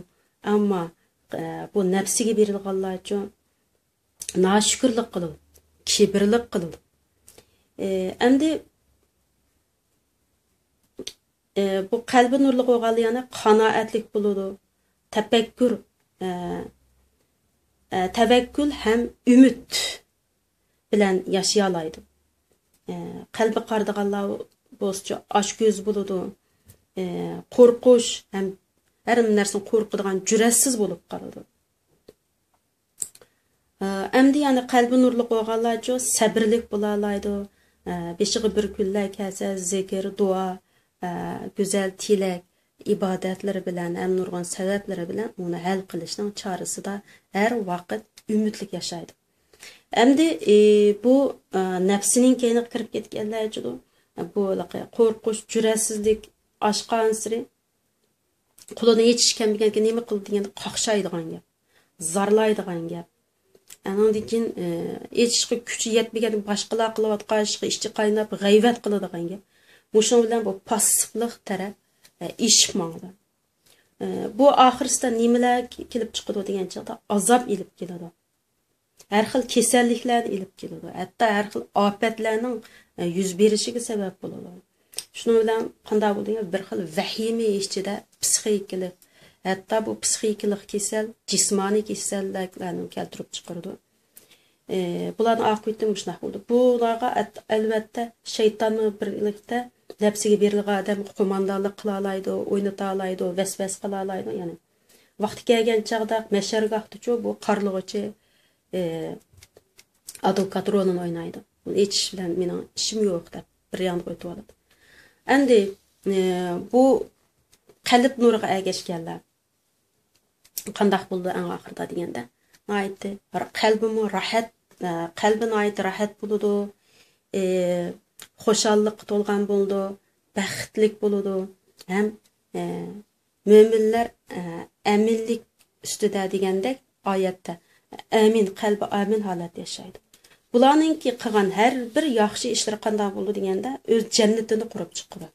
ئەمما، ئە، بۇ نەپسىگە بېرىلغانلارچۇ ناشۈكۈرلۈك قىلىدۇ، كىبىرلىك قىلىدۇ. ئى، ئەمدى، ئى، بۇ قەلبى نۇرلۇق بولغانلار يەنە قانائەتلىك بولىدۇ، تەپەككۇر، ئە، ئە، تەۋەككۈل ھەم ئۈمىد بىلەن ياشىيالايدۇ. ئە، قەلبى قارىدىغانلار بولسىچۇ ئاچكۆز بولىدۇ، ئە، قورقۇش ھەم ھەر نەرسىدىن قورقىدىغان، جۈرئەتسىز بولۇپ قالىدۇ. ئە، ئەمدى يەنە قەلبى نۇرلۇق بولغانلارچۇ سەبرلىك بولالايدۇ. ئە، بېشىغا بىر كۈنلەر كەلسە، زىكىر، دۇئا، ئە، گۈزەل تىلەك، ئىبادەتلىرى بىلەن ھەم نۇرغۇن سەۋەبلىرى بىلەن ئۇنى ھەل قىلىشنىڭ چارىسىدا ھەر ۋاقىت ئۈمىدلىك ياشايدۇ. ئەمدى، ئى، بۇ، ئە، نەپسىنىڭ كەينىگە كىرىپ كەتكەنلەرچۇ، بۇ ھېلىقى قورقۇش، جۈرئەتسىزلىك ئاشقانسېرى قولىدىن ھېچ ئىش كەلمىگەنكى نېمە قىلىدۇ دېگەندە، قاقشايدىغان گەپ، زارلايدىغان گەپ. ئانىڭدىن كېيىن، ئى، ھېچ ئىشقا كۈچى يەتمىگەن، باشقىلار قىلىۋاتقان ئىشقا ئىچى قايناپ، غەيۋەت قىلىدىغان گەپ. مۇشۇنىڭ بىلەن بۇ پاسسىپلىق تەرەپ، ئە، ئېشىپ ماڭىدۇ. ئە، بۇ ئاخىرسىدا نېمىلەر كېلىپ چىقىدۇ دېگەن چاغدا، ئازاب ئېلىپ كېلىدۇ. ھەر خىل كېسەللىكلەرنى ئېلىپ كېلىدۇ. ھەتتا ھەر خىل ئاپەتلەرنىڭ، ئە، يۈز بېرىشىگە سەۋەب بولىدۇ. شۇنىڭ بىلەن قانداق بولىدۇ؟ بىر خىل ۋەھىمە ئىچىدە پسىخىكىلىق، ھەتتا بۇ پسىخىكىلىق كېسەل، جىسمانىي كېسەللىكلەرنى كەلتۈرۈپ چىقىرىدۇ. ئى، بۇلارنىڭ ئاقىۋىتى مۇشۇنداق بولىدۇ. بۇلارغا ئەت-، ئەلۋەتتە شەيتانمۇ بىرلىكتە نەپسىگە بېرىلغان ئادەمگە قوماندانلىق قىلالايدۇ، ئوينىتالايدۇ، ۋەسۋەسە قىلالايدۇ. يەنى ۋاقتى كەلگەن چاغدا مەشەرگاھتىچۇ بۇ قارلىغۇچى، ئى، ئادۋوكات رولىنى ئوينايدۇ. بۇنى ئېيتىش بىلەن مېنىڭ ئىشىم يوق دەپ بىر يانغا ئۆتۈۋالىدۇ. ئەمدى، ئى، بۇ قەلب نۇرىغا ئەگەشكەنلەر قانداق بولىدۇ ئەڭ ئاخىرىدا دېگەندە، ناھايىتى را-، قەلبىمۇ راھەت، ئە، قەلبى ناھايىتى راھەت بولىدۇ، ئى، خۇشاللىققا تولغان بولىدۇ، بەختلىك بولىدۇ ھەم، ئە، مۆمىنلەر، ئە، ئەمىنلىك ئۈستىدە دېگەندەك ئايەتتە، ئەمىن، قەلبى ئەمىن ھالەتتە ياشايدۇ. بۇلارنىڭكى قىلغان ھەر بىر ياخشى ئىشلىرى قانداق بولىدۇ دېگەندە، ئۆز جەننىتىنى قۇرۇپ چىقىدۇ.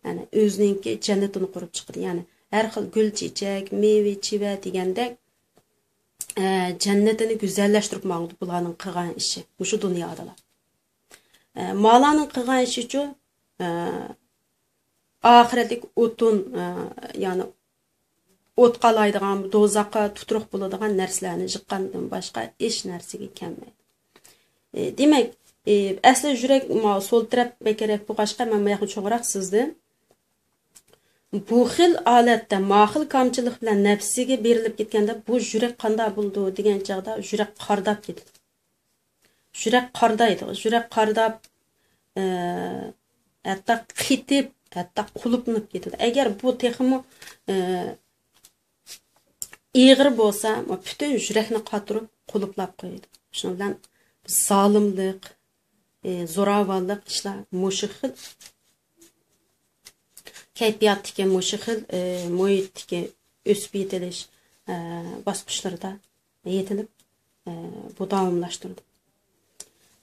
يەنى ئۆزىنىڭكى جەننىتىنى قۇرۇپ چىقىدۇ. يەنى ھەر خىل گۈل چېچەك، مېۋە چىۋە دېگەندەك، ئە، جەننىتىنى گۈزەللەشتۈرۈپ ماڭىدۇ بۇلارنىڭ قىلغان ئىشى مۇشۇ دۇنيادىلا. ئە، مالارنىڭ قىلغان ئىشىچۇ، ئە، ئاخىرەتلىك ئوتۇن، ئە، يەنى ئوتقا ئالايدىغان، دوزاخقا تۇتۇرۇق بولىدىغان نەرسىلەرنى يىغقاندىن باشقا ھېچ نەرسىگە كەلمەيدۇ. ئى، دېمەك، ئەسلى يۈرەك ما-، سول تەرەپ بەكرەك بولغاچقا، مەن ماياقنى چوڭراق سىزدىم. بۇ خىل ھالەتتە، ما خىل كامچىلىق بىلەن نەپسىگە بېرىلىپ كەتكەندە، بۇ يۈرەك قانداق بولىدۇ دېگەن چاغدا، يۈرەك قارداپ كېتىدۇ. يۈرەك قاردايدۇ. يۈرەك قارداپ، ئە، ھەتتا قېتىپ، ھەتتا قۇلۇپلىنىپ كېتىدۇ. ئەگەر بۇ تېخىمۇ، ئە، ئېغىر بولسا، پۈتۈن يۈرەكنى قاتۇرۇپ، قۇلۇپلاپ قويىدۇ. شۇنىڭ بىلەن زالىملىق، ئى، زوراۋانلىق ئىشلار مۇشۇ خىل كەيپىياتتىكى، مۇشۇ خىل، ئى، مۇھىتتىكى ئۆسۈپ يېتىلىش، ئى، باسقۇچلىرىدا يېتىلىپ، ئى، بۇ داۋاملاشتۇرىدۇ.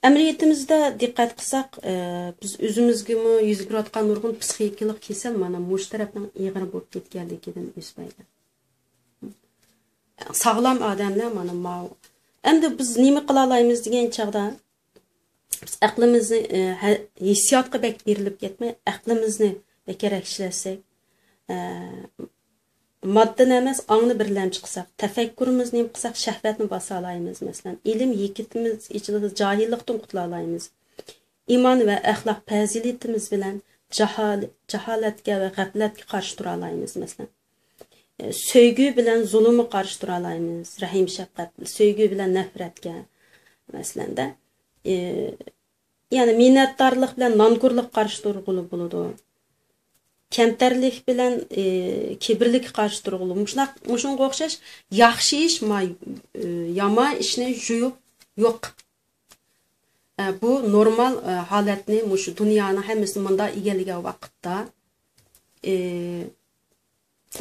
ئەمەلىيىتىمىزدە دىققەت قىلساق، ئى، بىز ئۆزىمىزگىمۇ يۈز بېرىۋاتقان نۇرغۇن پسىخىكىلىق كېسەل مانا مۇشۇ تەرەپنىڭ ئېغىر بولۇپ كەتكەنلىكىدىن يۈز بەرگەن. ساغلام ئادەملەر مانا ماۋۇ. ئەمدى بىز نېمە قىلالايمىز دېگەن چاغدا، بىز ئەقلىمىزنى، ئە، ھە-، ھېسسىياتقا بەك بېرىلىپ كەتمەي، ئەقلىمىزنى بەكرەك ئىشلەتسەك، ئە، ماددىنى ئەمەس، ئاڭنى بىرلەمچى قىلساق، تەپەككۇرىمىزنى نېمە قىلساق، شەھۋەتنى باسالايمىز، مەسىلەن. ئىلىم يېكىتىمىز ئىچىدە جاھىللىقتىن قۇتۇلالايمىز. ئىمان ۋە ئەخلاق پەزىلىتىمىز بىلەن جاھال-، جاھالەتكە ۋە غەپلەتكە قارشى تۇرالايمىز، مەسىلەن. ئە، سۆيگۈ بىلەن زۇلۇمغا قارشى تۇرالايمىز، رەھىم، شەپقەت، سۆيگۈ بىلەن نەپرەتكە، مەسىلەندە. ئە، يەنى مىننەتدارلىق بىلەن نانكورلۇققا قارشى تۇرغىلى بولىدۇ. كەمتەرلىك بىلەن، ئى، كىبىرلىككە قارشى تۇرغىلى. مۇشۇنداق، مۇشۇنىڭغا ئوخشاش ياخشى ئىش، ما-، ئى، يامان ئىشنى يۇيۇپ يوق. ئە، بۇ نورمال، ئە، ھالەتنى مۇشۇ دۇنيانىڭ ھەممىسى مۇنداق ئىگىلىگەن ۋاقىتتا، ئى،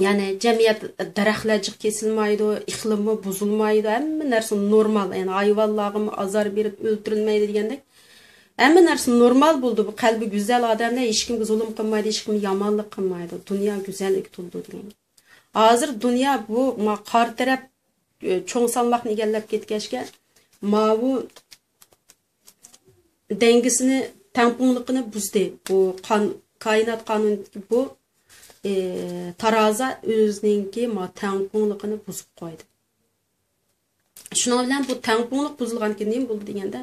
يەنى جەمئىيەت دەرەخلەر جىق كېسىلمەيدۇ، ئىقلىممۇ بۇزۇلمايدۇ، ھەممە نەرسە نورمال. يەنى ھايۋانلارغىمۇ ئازار بېرىپ ئۆلتۈرۈلمەيدۇ دېگەندەك. ھەممە نەرسە نورمال بولىدۇ. بۇ قەلبى گۈزەل ئادەملەر ھېچكىمگە زۇلۇم قىلمايدۇ، ھېچكىمگە يامانلىق قىلمايدۇ. دۇنيا گۈزەللىككە تولىدۇ دېگەن. ھازىر دۇنيا بۇ ما-، قارا تەرەپ، ئۆ، چوڭ سالماقنى ئىگىلەپ كەتكەچكە، ماۋۇ دەڭگىسىنى، تەڭپۇڭلۇقىنى بۇزدى. بۇ قان-، كائىنات قانۇنىدىكى بۇ، ئى، تارازا ئۆزىنىڭكى ما-، تەڭپۇڭلۇقىنى بۇزۇپ قويدى. شۇنىڭ بىلەن بۇ تەڭپۇڭلۇق بۇزۇلغاندىكىن نېمە بولدى دېگەندە،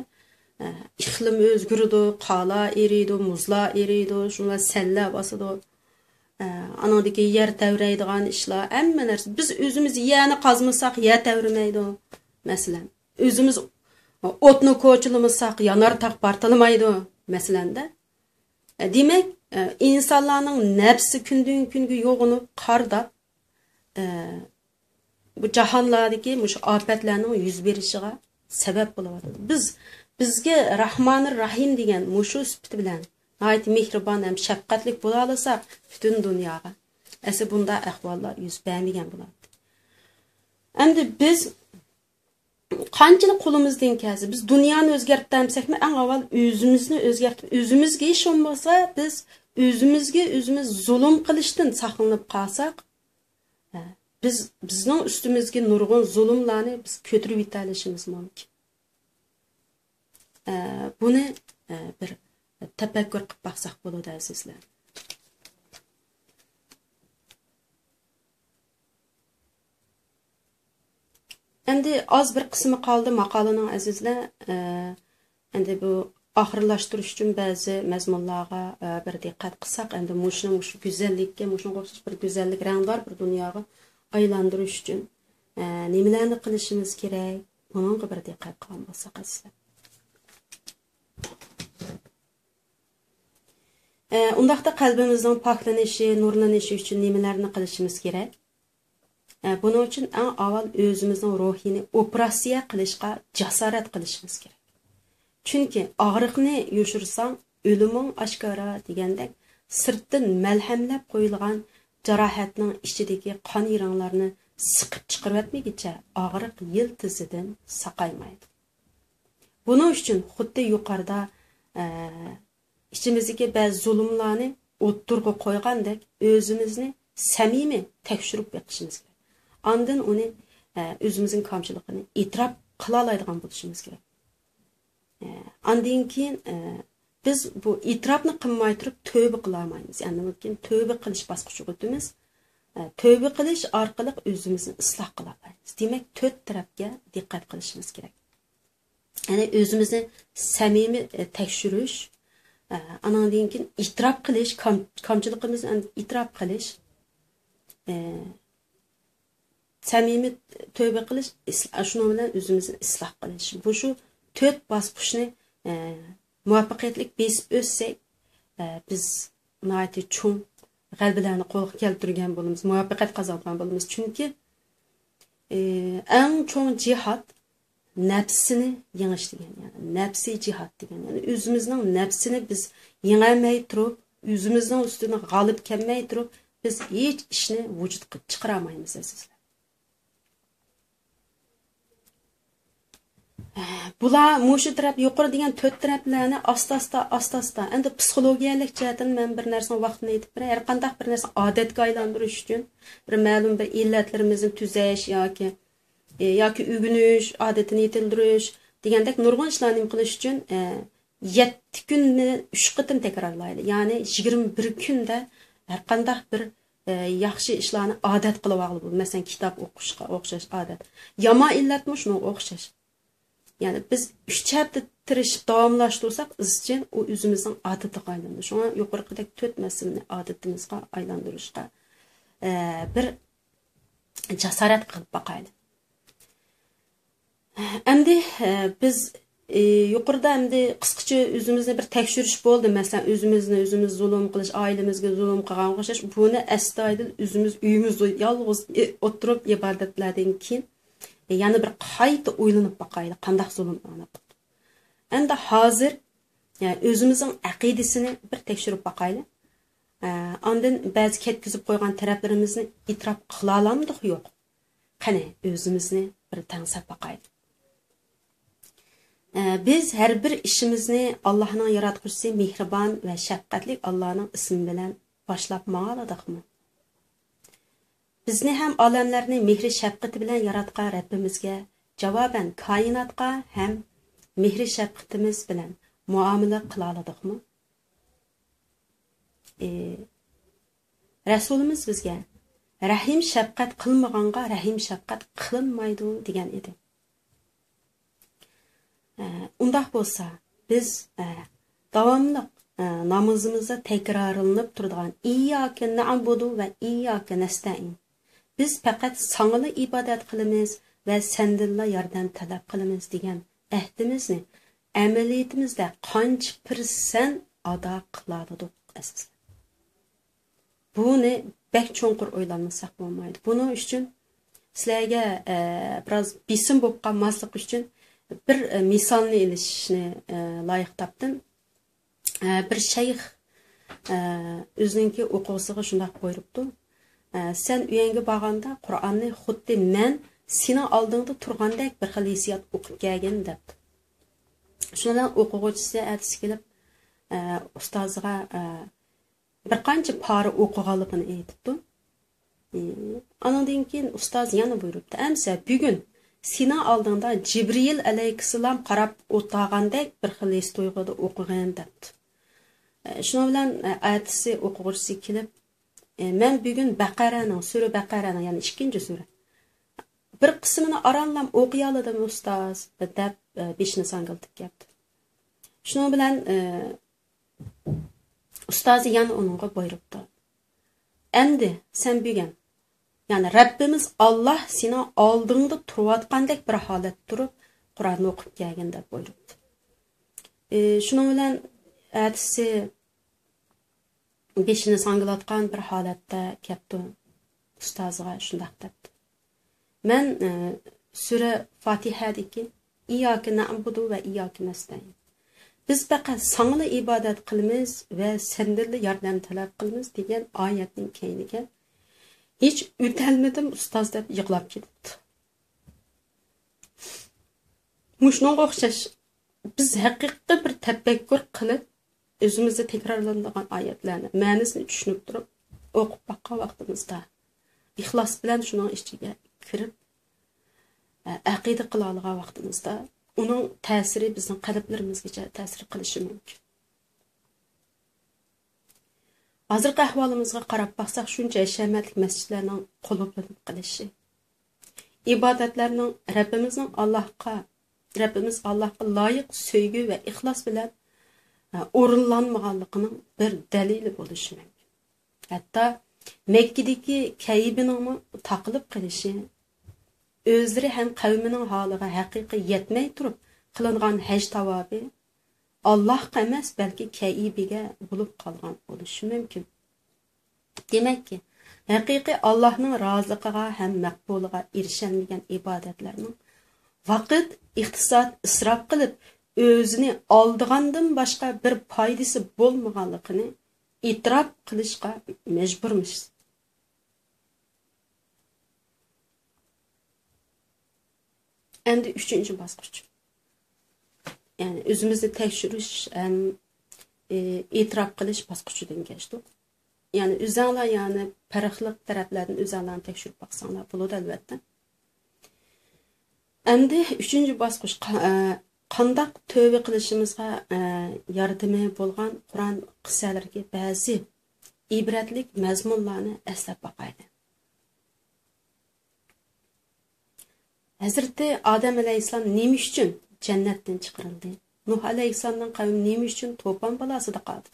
ئە، ئىقلىم ئۆزگىرىدۇ، قارلار ئېرىيدۇ، مۇزلار ئېرىيدۇ، شۇنىڭ بىلەن سەللەر باسىدۇ. ئە، ئانىڭدىكى يەر تەۋرەيدىغان ئىشلار، ھەممە نەرسە. بىز ئۆزىمىز يەرنى قازمىساق، يەر تەۋرىمەيدۇ، مەسىلەن. ئۆزىمىز ئوتنى كوچىلىمىساق، يانار تاغ پارتلىمايدۇ، مەسىلەندە. دېمەك، ئىنسانلارنىڭ نەپسى كۈندىن-كۈنگە يوغىنىپ، قارداپ، بۇ جاھانلاردىكى مۇشۇ ئاپەتلەرنىڭ يۈز بېرىشىغا سەۋەب بولۇۋاتىدۇ. بىز، بىزگە راھمانىر راھىم دېگەن مۇشۇ سۈپىتى بىلەن ناھايىتى مېھرىبان ھەم شەپقەتلىك بولالىساق، پۈتۈن دۇنياغا ئەسلى بۇنداق ئەھۋاللار يۈز بەرمىگەن بولاتتى. ئەمدى بىز قانچىلىك قولىمىزدىن كەلسە، بىز دۇنيانى ئۆزگەرتەلمىسەكمۇ، ئەڭ ئاۋۋال ئۆزىمىزنى ئۆزگەرتىپ، ئۆزىمىزگە ھېچ بولمىسا، بىز ئۆزىمىزگە ئۆزىمىز زۇلۇم قىلىشتىن ساقلىنىپ قالساق، ھە، بىز، بىزنىڭ ئۈستىمىزگە نۇرغۇن زۇلۇملارنى بىز كۆتۈرۈۋېتەلىشىمىز مۇمكىن. ھە، بۇنى، ھە، بىر تەپەككۇر قىلىپ باقساق بولىدۇ، ئەزىزلەر. ئەمدى ئاز بىر قىسمى قالدى ماقالىنىڭ، ئەزىزلەر. ئە، ئەمدى بۇ ئاخىرلاشتۇرۇش ئۈچۈن بەزى مەزمۇنلارغا، ئە، بىر دىققەت قىلساق، ئەمدى مۇشۇنى، مۇشۇ گۈزەللىككە، مۇشۇنىڭغا ئوخشاش بىر گۈزەللىك، رەڭدار بىر دۇنياغا ئايلاندۇرۇش ئۈچۈن، ئە، نېمىلەرنى قىلىشىمىز كېرەك؟ بۇنىڭغا بىر دىققەت قىلغان بولساق، ئەزىزلەر. ئە، ئۇنداقتا قەلبىمىزنىڭ پاكلىنىشى، نۇرلىنىشى ئۈچۈن نېمىلەرنى قىلىشىمىز كېرەك؟ ئە، بۇنىڭ ئۈچۈن ئەڭ ئاۋۋال ئۆزىمىزنىڭ روھىنى ئوپېراتسىيە قىلىشقا جاسارەت قىلىشىمىز كېرەك. چۈنكى ئاغرىقنى يوشۇرساڭ، ئۆلۈمۈڭ ئاشكارا دېگەندەك، سىرتتىن مەلھەملەپ قويۇلغان جاراھەتنىڭ ئىچىدىكى قان يىرىڭلارنى سىقىپ چىقىرىۋەتمىگىچە ئاغرىق يىلتىزىدىن ساقايمايدۇ. بۇنىڭ ئۈچۈن خۇددى يۇقىرىدا، ئە، ئىچىمىزدىكى بەزى زۇلۇملارنى ئوتتۇرىغا قويغاندەك، ئۆزىمىزنى سەمىمىي تەكشۈرۈپ بېقىشىمىز كېرەك. ئاندىن ئۇنى، ئە، ئۆزىمىزنىڭ كامچىلىقىنى ئېتىراپ قىلالايدىغان بولۇشىمىز كېرەك. ئە، ئاندىن كېيىن، ئە، بىز بۇ ئېتىراپنى قىلماي تۇرۇپ تۆۋە قىلالمايمىز. يەنى كېيىن تۆۋە قىلىش باسقۇچىغا ئۆتىمىز. ئە، تۆۋە قىلىش ئارقىلىق ئۆزىمىزنى ئىسلاھ قىلالايمىز. دېمەك، تۆت تەرەپكە دىققەت قىلىشىمىز كېرەك. يەنى ئۆزىمىزنى سەمىمىي، ئە، تەكشۈرۈش، ئە، ئانىڭدىن كېيىن ئېتىراپ قىلىش، كام-، كامچىلىقىمىزنى ئېتىراپ قىلىش، ئە، سەمىمىي تۆبە قىلىش، ئىس-، شۇنىڭ بىلەن ئۆزىمىزنى ئىسلاھ قىلىش. بۇ شۇ تۆت باسقۇچنى، ئە، مۇۋەپپەقىيەتلىك بېسىپ ئۆتسەك، ئە، بىز ناھايىتى چوڭ غەلىبىلەرنى قولغا كەلتۈرگەن بولىمىز، مۇۋەپپەقىيەت قازانغان بولىمىز. چۈنكى، ئى، ئەڭ چوڭ جىھاد نەپسىنى يېڭىش دېگەن، يەنى نەپسىي جىھاد دېگەن، يەنى ئۆزىمىزنىڭ نەپسىنى بىز يېڭەلمەي تۇرۇپ، ئۆزىمىزنىڭ ئۈستىدىن غالىب كەلمەي تۇرۇپ، بىز ھېچ ئىشنى ۋۇجۇدقا چىقىرالمايمىز، ئەزىزلەر. بۇلار مۇشۇ تەرەپ، يۇقىرى دېگەن تۆت تەرەپلەرنى ئاستا-ئاستا، ئاستا-ئاستا، ئەمدى پسىخولوگىيەلىك جەھەتتىن مەن بىر نەرسىنىڭ ۋاقتىنى ئېيتىپ بېرەي. ھەر قانداق بىر نەرسىنى ئادەتكە ئايلاندۇرۇش ئۈچۈن، بىر مەلۇم بىر ئىللەتلىرىمىزنى تۈزەش ياكى، ئى، ياكى ئۆگىنىش، ئادىتىنى يېتىلدۈرۈش دېگەندەك نۇرغۇن ئىشلارنى نېمە قىلىش ئۈچۈن، ئە، يەتتە كۈننى ئۈچ قېتىم تەكرارلايلى. يەنى يىگىرمە بىر كۈندە ھەر قانداق بىر، ئە، ياخشى ئىشلارنى ئادەت قىلىۋالغىلى بولىدۇ. مەسىلەن، كىتاب ئوقۇشقا ئوخشاش ئادەت. يامان ئىللەتمۇ شۇنىڭغا ئوخشاش. يەنى بىز ئۈچ ھەپتە تىرىشىپ داۋاملاشتۇرساق، ئىزچىل ئۇ ئۆزىمىزنىڭ ئادىتىگە ئايلىنىدۇ. شۇڭا يۇقىرىقىدەك تۆت مەسىلىنى ئادىتىمىزغا ئايلاندۇرۇشقا، ئە، بىر جاسارەت قىلىپ باقايلى. ئەمدى، ئە، بىز، ئى، يۇقىرىدا ئەمدى قىسقىچە ئۆزىمىزنى بىر تەكشۈرۈش بولدى. مەسىلەن، ئۆزىمىزنى ئۆزىمىز زۇلۇم قىلىش، ئائىلىمىزگە زۇلۇم قىلغانغا ئوخشاش. بۇنى ئەستايىدىل ئۆزىمىز ئۆيىمىزدە يالغۇز، ئى، ئولتۇرۇپ ئىبادەتلەردىن كېيىن، ئى، يەنە بىر قايتا ئويلىنىپ باقايلى، قانداق زۇلۇم قىلدۇق. ئەمدى ھازىر، ئە، ئۆزىمىزنىڭ ئەقىدىسىنى بىر تەكشۈرۈپ باقايلى. ئە، ئاندىن بەزى كەتكۈزۈپ قويغان تەرەپلىرىمىزنى ئېتىراپ قىلالامدۇق، يوق؟ قېنى، ئۆزىمىزنى بىر تەڭسەپ باقايلى. ئە، بىز ھەر بىر ئىشىمىزنى ئاللاھنىڭ ياراتقۇچىسى، مېھرىبان ۋە شەپقەتلىك ئاللاھنىڭ ئىسمى بىلەن باشلاپ ماڭالىدۇقمۇ؟ بىزنى ھەم ئالەملەرنى مېھرى شەپقىتى بىلەن ياراتقان رەببىمىزگە جاۋابەن كائىناتقا ھەم مېھرى شەپقىتىمىز بىلەن مۇئامىلە قىلالىدۇقمۇ؟ ئى، رەسۇلىمىز بىزگە، «رەھىم شەپقەت قىلمىغانغا رەھىم شەپقەت قىلىنمايدۇ» دېگەن ئىدى. ئە، ئۇنداق بولسا، بىز، ئە، داۋاملىق، ئە، نامىزىمىزدا تەكرارلىنىپ تۇرىدىغان «ئىيياكە نەئبۇدۇ ۋە ئىيياكە نەستەئىن»، «بىز پەقەت ساڭىلا ئىبادەت قىلىمىز ۋە سەندىنلا ياردەم تەلەپ قىلىمىز» دېگەن ئەھدىمىزنى ئەمەلىيىتىمىزدە قانچە پىرسەنت ئادا قىلالىدۇق، ئەزىزلەر؟ بۇنى بەك چوڭقۇر ئويلانمىساق بولمايدۇ. بۇنىڭ ئۈچۈن سىلەرگە، ئە، بىراز بېسىم بولۇپ قالماسلىق ئۈچۈن بىر، ئە، مىسالنى ئېلىشنى، ئە، لايىق تاپتىم. ئە، بىر شەيخ، ئە، ئۆزىنىڭكى ئوقۇغۇچىسىغا شۇنداق بۇيرۇپتۇ. ئە، «سەن ئۆيۈڭگە بارغاندا قۇرئاننى خۇددى مەن سېنىڭ ئالدىڭدا تۇرغاندەك بىر خىل ھېسسىيات ئوقۇپ كەلگىن» دەپتۇ. شۇنىڭ بىلەن ئوقۇغۇچىسى ئەتىسى كېلىپ، ئە، ئۇستازىغا، ئە، بىر قانچە پارە ئوقۇغانلىقىنى ئېيتىپتۇ. ئى، ئانىڭدىن كېيىن ئۇستاز يەنە بۇيرۇپتۇ، «ئەمسە بۈگۈن سېنىڭ ئالدىڭدا جىبرىئىل ئەلەيھىسسالام قاراپ ئولتۇرغاندەك بىر خىل ھېس تۇيغۇدا ئوقۇغىن» دەپتۇ. ئە، شۇنىڭ بىلەن، ئە، ئەتىسى ئوقۇغۇچىسى كېلىپ، ئە، «مەن بۈگۈن بەقەرەنىڭ، سۈرە بەقەرەنىڭ، يەنى ئىككىنچى سۈرە، بىر قىسمىنى ئارانلا ئوقۇيالىدىم، ئۇستاز» دەپ، ئە، بېشىنى ساڭگىلىتىپ كەپتۇ. شۇنىڭ بىلەن، ئە، ئۇستازى يەنە ئۇنىڭغا بۇيرۇپتۇ، «ئەمدى سەن بۈگۈن، يەنى رەببىمىز ئاللاھ سېنىڭ ئالدىڭدا تۇرۇۋاتقاندەك بىر ھالەتتە تۇرۇپ، قۇرئاننى ئوقۇپ كەلگىن» دەپ بۇيرۇپتۇ. ئى، شۇنىڭ بىلەن ئەتىسى بېشىنى ساڭگىلاتقان بىر ھالەتتە كەپتۇ، ئۇستازىغا شۇنداق دەپتۇ. مەن، ئە، سۈرە فاتىھەدىكى «ئىيياكە نەئبۇدۇ ۋە ئىيياكە نەستەئىن، بىز پەقەت ساڭىلا ئىبادەت قىلىمىز ۋە سەندىنلا ياردەم تەلەپ قىلىمىز» دېگەن ئايەتنىڭ كەينىگە ھېچ ئۆتەلمىدىم، ئۇستاز، دەپ يىغلاپ كېتىپتۇ. مۇشۇنىڭغا ئوخشاش، بىز ھەقىقىي بىر تەپەككۇر قىلىپ، ئۆزىمىزدە تەكرارلىنىدىغان ئايەتلەرنى مەنىسىنى چۈشىنىپ تۇرۇپ ئوقۇپ باققان ۋاقتىمىزدا، ئىخلاس بىلەن شۇنىڭ ئىچىگە كىرىپ، ئە-، ئەقىدە قىلالىغان ۋاقتىمىزدا، ئۇنىڭ تەسىرى بىزنىڭ قەلبلىرىمىزگىچە تەسىر قىلىشى مۇمكىن. ھازىرقى ئەھۋالىمىزغا قاراپ باقساق، شۇنچە ھەشەمەتلىك مەسچىتلەرنىڭ قۇلۇپلىنىپ قېلىشى، ئىبادەتلەرنىڭ رەببىمىزنىڭ ئاللاھقا رەببىمىز ئاللاھقا لايىق سۆيگۈ ۋە ئىخلاس بىلەن، ئە، ئورۇنلانمىغانلىقىنىڭ بىر دەلىلى بولۇشى مۇمكىن. ھەتتا مەككىدىكى كەئىبىنىڭمۇ تاقىلىپ قېلىشى، ئۆزلىرى ھەم قەۋمىنىڭ ھالىغا ھەقىقىي يەتمەي تۇرۇپ قىلىنغان ھەج تاۋابى ئاللاھقا ئەمەس، بەلكى كەئىبىگە بولۇپ قالغان بولۇشى مۇمكىن. دېمەككى، ھەقىقىي ئاللاھنىڭ رازىلىقىغا ھەم مەقبۇلىغا ئېرىشەلمىگەن ئىبادەتلەرنىڭ ۋاقىت، ئىقتىساد ئىسراپ قىلىپ، ئۆزىنى ئالدىغاندىن باشقا بىر پايدىسى بولمىغانلىقىنى ئېتىراپ قىلىشقا مەجبۇرمىز. ئەمدى ئۈچىنچى باسقۇچ. يەنى ئۆزىمىزنى تەكشۈرۈش ھەم، ئى، ئېتىراپ قىلىش باسقۇچىدىن كەچتۇق. يەنى ئۆزەڭلار، يەنى پەرقلىق تەرەپلەردىن ئۆزەڭلارنى تەكشۈرۈپ باقساڭلار بولىدۇ، ئەلۋەتتە. ئەمدى ئۈچىنچى باسقۇچ، قا-، ئە، قانداق تۆبە قىلىشىمىزغا، ئە، ياردىمى بولغان قۇرئان قىسسەلىرىدىكى بەزى ئىبرەتلىك مەزمۇنلارنى ئەسلەپ باقايلى. ھەزرىتى ئادەم ئەلەيھىسسالام نېمە ئۈچۈن جەننەتتىن چىقىرىلدى؟ نۇھ ئەلەيھىسسالامنىڭ قەۋمى نېمە ئۈچۈن توپان بالاسىدا قالدى؟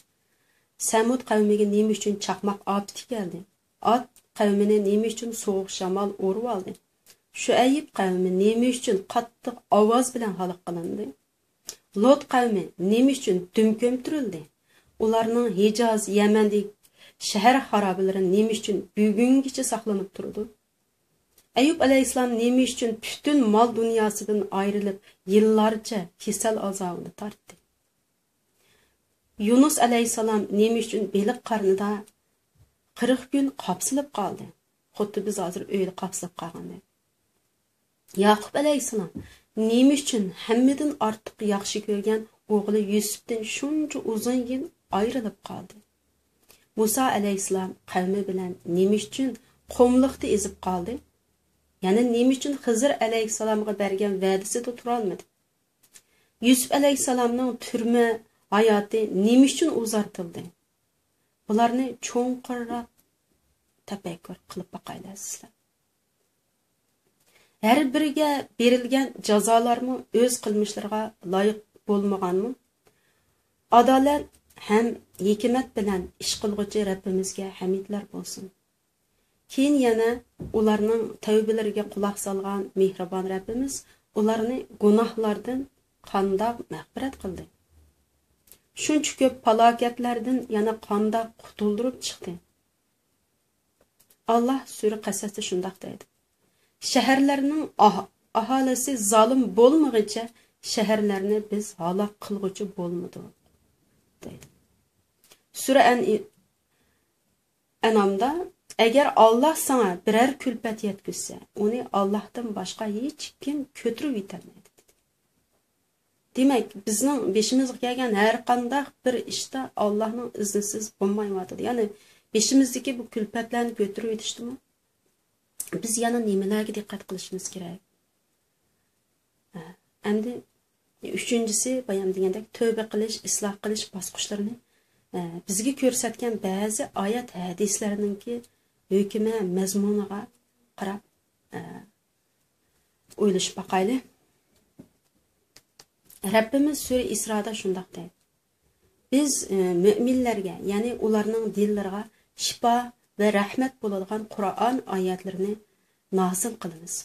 سەمۇد قەۋمىگە نېمە ئۈچۈن چاقماق ئاپىتى كەلدى؟ ئاد قەۋمىنى نېمە ئۈچۈن سوغۇق شامال ئۇرۇۋالدى؟ شۇئەيب قەۋمى نېمە ئۈچۈن قاتتىق ئاۋاز بىلەن ھالاك قىلىندى؟ لوت قەۋمى نېمە ئۈچۈن دۈم كۆمتۈرۈلدى؟ ئۇلارنىڭ ھىجاز، يەمەندىكى شەھەر خارابىلىرى نېمە ئۈچۈن بۈگۈنگىچە ساقلىنىپ تۇرىدۇ؟ ئەييۇب ئەلەيھىسسالام نېمە ئۈچۈن پۈتۈن مال دۇنياسىدىن ئايرىلىپ، يىللارچە كېسەل ئازابىنى تارتتى؟ يۇنۇس ئەلەيھىسسالام نېمە ئۈچۈن بېلىق قارنىدا قىرىق كۈن قاپسىلىپ قالدى؟ خۇددى بىز ھازىر ئۆيدە قاپسىلىپ قالغاندەك. ياقۇپ ئەلەيھىسسالام نېمە ئۈچۈن ھەممىدىن ئارتۇق ياخشى كۆرگەن ئوغلى يۈسۈپتىن شۇنچە ئۇزۇن يىل ئايرىلىپ قالدى؟ مۇسا ئەلەيھىسسالام قەۋمى بىلەن نېمە ئۈچۈن قۇملۇقتا ئېزىپ قالدى؟ يەنە نېمە ئۈچۈن خىزىر ئەلەيھىسسالامغا بەرگەن ۋەدىسىدە تۇرالمىدى؟ يۈسۈپ ئەلەيھىسسالامنىڭ تۈرمە ھاياتى نېمە ئۈچۈن ئۇزارتىلدى؟ بۇلارنى چوڭقۇرراق تەپەككۇر قىلىپ باقايلى سىلەر. ھەر بىرىگە بېرىلگەن جازالارمۇ ئۆز قىلمىشلىرىغا لايىق بولمىغانمۇ؟ ئادالەت ھەم ھېكمەت بىلەن ئىش قىلغۇچى رەببىمىزگە ھەمدلەر بولسۇن. كېيىن يەنە ئۇلارنىڭ تەۋبىلىرىگە قۇلاق سالغان مېھرىبان رەببىمىز ئۇلارنى گۇناھلاردىن قانداق مەغپىرەت قىلدى؟ شۇنچە كۆپ پالاكەتلەردىن يەنە قانداق قۇتۇلدۇرۇپ چىقتى؟ ئاللاھ سۈرە قەسەستە شۇنداق دەيدۇ: شەھەرلەرنىڭ ئاھ-، ئاھالىسى زالىم بولمىغىچە شەھەرلەرنى بىز ھالاك قىلغۇچى بولمىدۇق، دەيدۇ. سۈرە ئەن-، ئەنئامدا، ئەگەر ئاللاھ ساڭا بىرەر كۈلپەت يەتكۈزسە، ئۇنى ئاللاھتىن باشقا ھېچكىم كۆتۈرۈۋېتەلمەيدۇ، دېدى. دېمەك، بىزنىڭ بېشىمىزغا كەلگەن ھەر قانداق بىر ئىشتا ئاللاھنىڭ ئىزنىسىز بولمايۋاتىدۇ. يەنى بېشىمىزدىكى بۇ كۈلپەتلەرنى كۆتۈرۈۋېتىشتىمۇ بىز يەنە نېمىلەرگە دىققەت قىلىشىمىز كېرەك؟ ھە، ئەمدى ئۈچىنچىسى، بايام دېگەندەك، تۆبە قىلىش، ئىسلاھ قىلىش باسقۇچلىرىنى، ئە، بىزگە كۆرسەتكەن بەزى ئايەت ھەدىسلەرنىڭكى ھۆكمى، مەزمۇنىغا قاراپ، ئە، ئويلىشىپ باقايلى. رەببىمىز سۈرە ئىسرادا شۇنداق دەيدۇ: بىز، ئە، مۆمىنلەرگە، يەنى ئۇلارنىڭ دىللىرىغا شىپا ۋە رەھمەت بولىدىغان قۇرئان ئايەتلىرىنى نازىل قىلىمىز.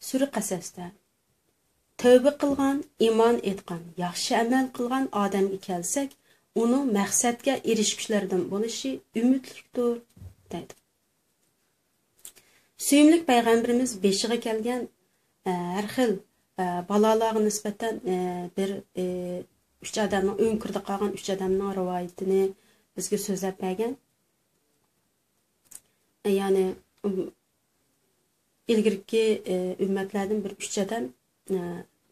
سۈرە قەسەستە، تەۋبە قىلغان، ئىمان ئېيتقان، ياخشى ئەمەل قىلغان ئادەمگە كەلسەك، ئۇنىڭ مەقسەتكە ئېرىشكۈچىلەردىن بولۇشى ئۈمىدلىكتۇر، دەيدۇ. سۆيۈملۈك پەيغەمبىرىمىز بېشىغا كەلگەن، ئە، ھەر خىل، ئە، بالالارغا نىسبەتەن، ئە، بىر، ئە، ئۈچ ئادەمنىڭ، ئۆڭكۈردە قالغان ئۈچ ئادەمنىڭ رىۋايىتىنى بىزگە سۆزلەپ بەرگەن. يەنى، ئىلگىرىكى، ئە، ئۈممەتلەردىن بىر ئۈچ ئادەم، ئە،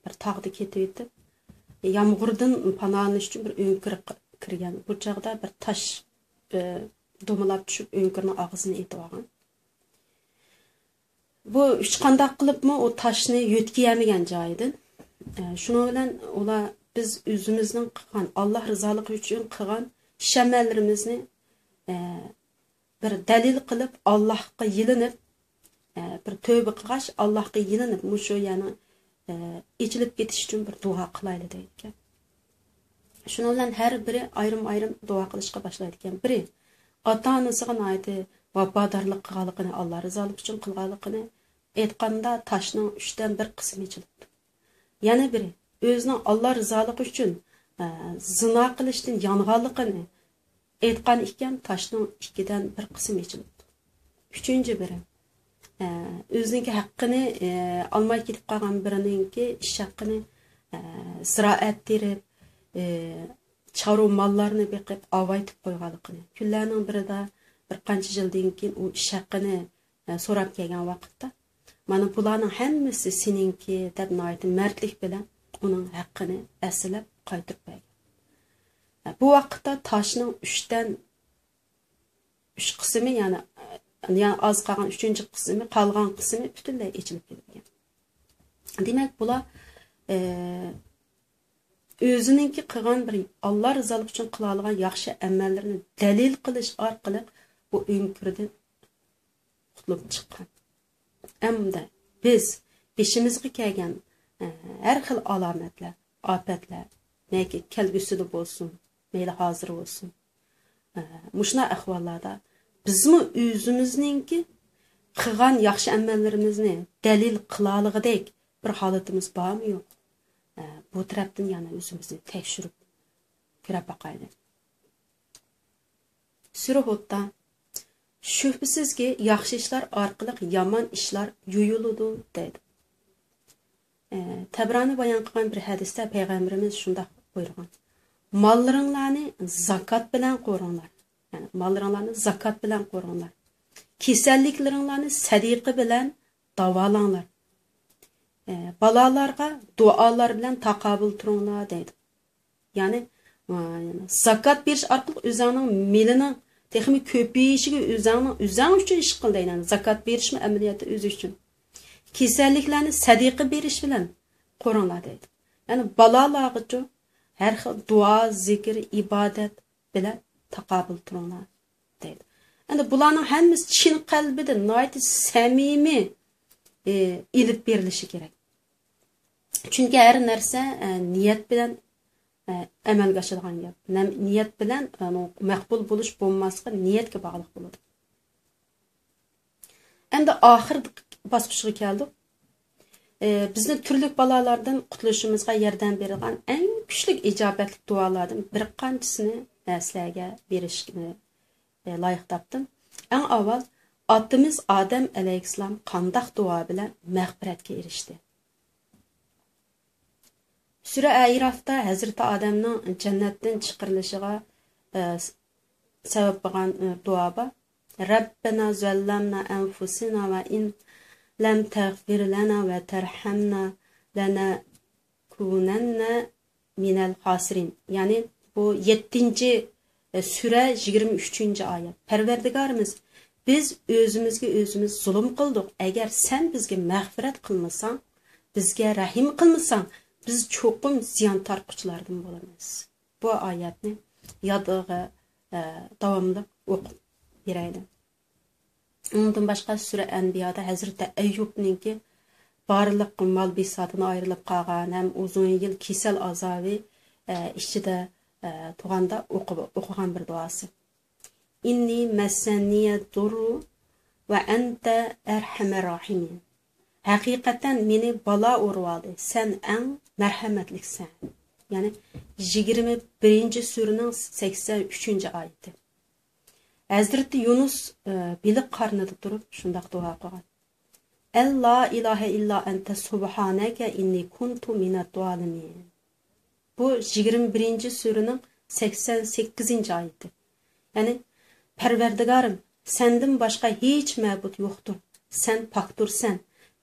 بىر تاغدا كېتىۋېتىپ، يامغۇردىن پاناھلىنىش ئۈچۈن بىر ئۆڭكۈرگە كىرگەن. بۇ چاغدا بىر تاش، ئە، دومىلاپ چۈشۈپ، ئۆڭكۈرنىڭ ئاغزىنى ئېتىۋالغان. بۇ ئۈچ قانداق قىلىپمۇ ئۇ تاشنى يۆتكىيەلمىگەن جايىدىن. ئە، شۇنىڭ بىلەن ئۇلار، بىز ئۆزىمىزنىڭ قىلغان، ئاللاھ رىزالىقى ئۈچۈن قىلغان ئىش ئەمەللىرىمىزنى، ئە، بىر دەلىل قىلىپ، ئاللاھقا يېلىنىپ، ئە، بىر تۆبە قىلغاچ، ئاللاھقا يېلىنىپ، مۇشۇ، يەنى، ئە، ئېچىلىپ كېتىش ئۈچۈن بىر دۇئا قىلايلى دەيدىكەن. شۇنىڭ بىلەن ھەر بىرى ئايرىم-ئايرىم دۇئا قىلىشقا باشلايدىكەن. بىرى ئاتا-ئانىسىغا ناھايىتى ۋاپادارلىق قىلغانلىقىنى، ئاللا رىزالىقى ئۈچۈن قىلغانلىقىنى، ئېيتقاندا تاشنىڭ ئۈچتىن بىر قىسمى ئېچىلىپتۇ. يەنە بىرى ئۆزىنىڭ ئاللا رىزالىقى ئۈچۈن، ئە، زىنا قىلىشتىن يانغانلىقىنى ئېيتقان ئىكەن، تاشنىڭ ئىككىدىن بىر قىسمى ئېچىلىپتۇ. ئۈچىنچى بىرى، ئە، ئۆزىنىڭكى ھەققىنى، ئە، ئالماي كېتىپ قالغان بىرىنىڭكى ئىش ھەققىنى، ئە، زىرائەت تېرىپ، ئە، چارۋا ماللارنى بېقىپ، ئاۋايتىپ قويغانلىقىنى. كۈنلەرنىڭ بىرىدە بىر قانچە يىلدىن كېيىن ئۇ ئىش ھەققىنى، ئە، سوراپ كەلگەن ۋاقىتتا، مانا بۇلارنىڭ ھەممىسى سېنىڭكى دەپ ناھايىتى مەردلىك بىلەن ئۇنىڭ ھەققىنى ئەسلەپ قايتۇرۇپ بەرگەن. ئە، بۇ ۋاقىتتا تاشنىڭ ئۈچتىن ئۈچ قىسمى، يەنى، يەنى ئاز قالغان ئۈچىنچى قىسمى، قالغان قىسمى پۈتۈنلەي ئېچىلىپ كېتىدىكەن. دېمەك، بۇلار، ئە، ئۆزىنىڭكى قىلغان بىر ئاللا رىزالىقى ئۈچۈن قىلالىغان ياخشى ئەمەللىرىنى دەلىل قىلىش ئارقىلىق بۇ ئۆڭكۈردىن قۇتۇلۇپ چىققان. ئەمدى بىز بېشىمىزغا كەلگەن، ئە، ھەر خىل ئالامەتلەر، ئاپەتلەر، نەكى كەلگۈسىدە بولسۇن، مەيلى ھازىر بولسۇن، ئە، مۇشۇنداق ئەھۋاللاردا بىزمۇ ئۆزىمىزنىڭكى قىلغان ياخشى ئەمەللىرىمىزنى دەلىل قىلالىغۇدەك بىر ھالىتىمىز بارمۇ يوق؟ ئە، بۇ تەرەپتىن يەنە ئۆزىمىزنى تەكشۈرۈپ كۆرۈپ باقايلى. سۈرە ھۇدتا، شۈبھىسىزكى، ياخشى ئىشلار ئارقىلىق يامان ئىشلار يۇيۇلىدۇ، دەيدۇ. ئە، تەبرانى بايان قىلغان بىر ھەدىستە پەيغەمبىرىمىز شۇنداق بۇيرۇغان: ماللىرىڭلارنى زاكات بىلەن قورۇڭلار. يەنى ماللىرىڭلارنى زاكات بىلەن قورۇڭلار. كېسەللىكلىرىڭلارنى سەدىقە بىلەن داۋالاڭلار. ئە، بالالارغا دۇئالار بىلەن تاقابىل تۇرۇڭلار، دەيدۇ. يەنى، ئە، زاكات بېرىش ئارقىلىق ئۆزۈڭنىڭ مېلىنىڭ تېخىمۇ كۆپىيىشىگە، ئۆزۈڭنىڭ، ئۆزۈڭ ئۈچۈن ئىش قىل دەيدۇ. يەنى زاكات بېرىشمۇ ئەمەلىيەتتە ئۆزى ئۈچۈن. كېسەللىكلەرنى سەدىقە بېرىش بىلەن قورۇڭلار دەيدۇ. يەنى بالالارغىچۇ ھەر خىل دۇئا، زىكىر، ئىبادەت بىلەن تاقابىل تۇرۇڭلار دەيدۇ. ئەمدى بۇلارنىڭ ھەممىسى چىن قەلبىدىن ناھايىتى سەمىمىي، ئى، ئېلىپ بېرىلىشى كېرەك. چۈنكى ھەر نەرسە، ئە، نىيەت بىلەن، ئە، ئەمەلگە ئاشىدىغان گەپ. نەم-، نىيەت بىلەن، ئە، مەقبۇل بولۇش بولماسلىقى نىيەتكە باغلىق بولىدۇ. ئەمدى ئاخىر باسقۇچىغا كەلدۇق. ئى، بىزنى تۈرلۈك بالالاردىن قۇتۇلۇشىمىزغا ياردەم بېرىدىغان ئەڭ كۈچلۈك ئىجابەتلىك دۇئالاردىن بىر قانچىسىنى، ئە، سىلەرگە بېرىشنى، ئە، لايىق تاپتىم. ئەڭ ئاۋۋال ئاتىمىز ئادەم ئەلەيھىسسالام قانداق دۇئا بىلەن مەغپىرەتكە ئېرىشتى؟ سۈرە ئەئرافتا ھەزرىتى ئادەمنىڭ جەننەتتىن چىقىرىلىشىغا، ئە، سەۋەب بولغان، ئە، دۇئا بار. رەببەنا زەللەمنا ئەنفۇسىنا ۋە ئىن لەم تەغفىر لەنا ۋە تەرھەمنا لەنەكۇنەننە مىنەل خاسىرىن. يەنى بۇ يەتتىنچى، ئە، سۈرە يىگىرمە ئۈچىنچى ئايەت. پەرۋەردىگارىمىز، بىز ئۆزىمىزگە ئۆزىمىز زۇلۇم قىلدۇق. ئەگەر سەن بىزگە مەغپىرەت قىلمىساڭ، بىزگە رەھىم قىلمىساڭ، بىز چوقۇم زىيان تارتقۇچىلاردىن بولىمىز. بۇ ئايەتنى يادىغا، ئە، داۋاملىق ئوقۇپ بېرەيلى. ئۇنىڭدىن باشقا سۈرە ئەنبىيادا ھەزرىتى ئەييۇبنىڭكى بارلىق مال بىساتىدىن ئايرىلىپ قالغان ھەم ئۇزۇن يىل كېسەل ئازابى، ئە، ئىچىدە، ئە، تۇرغاندا ئوقۇ-، ئوقۇغان بىر دۇئاسى. ئىننى مەسسەننىيە دۇررۇ ۋە ئەنتە ئەرھەمەر راھىمىن. ھەقىقەتەن مېنى بالا ئۇرۇۋالدى، سەن ئەڭ مەرھەمەتلىكسەن. يەنى يىگىرمە بىرىنچى سۈرىنىڭ سەكسەن ئۈچىنچى ئايىتى. ھەزرىتى يۇنۇس، ئى، بېلىق قارنىدا تۇرۇپ شۇنداق دۇئا قىلغان. ئەن لا ئىلاھە ئىللا ئەنتە سۇبھانەكە ئىننى كۇنتۇ مىنەت زالىمىن. بۇ يىگىرمە بىرىنچى سۈرىنىڭ سەكسەن سەككىزىنچى ئايىتى. يەنى، پەرۋەردىگارىم، سەندىن باشقا ھېچ مەبۇد يوقتۇر. سەن پاكتۇرسەن.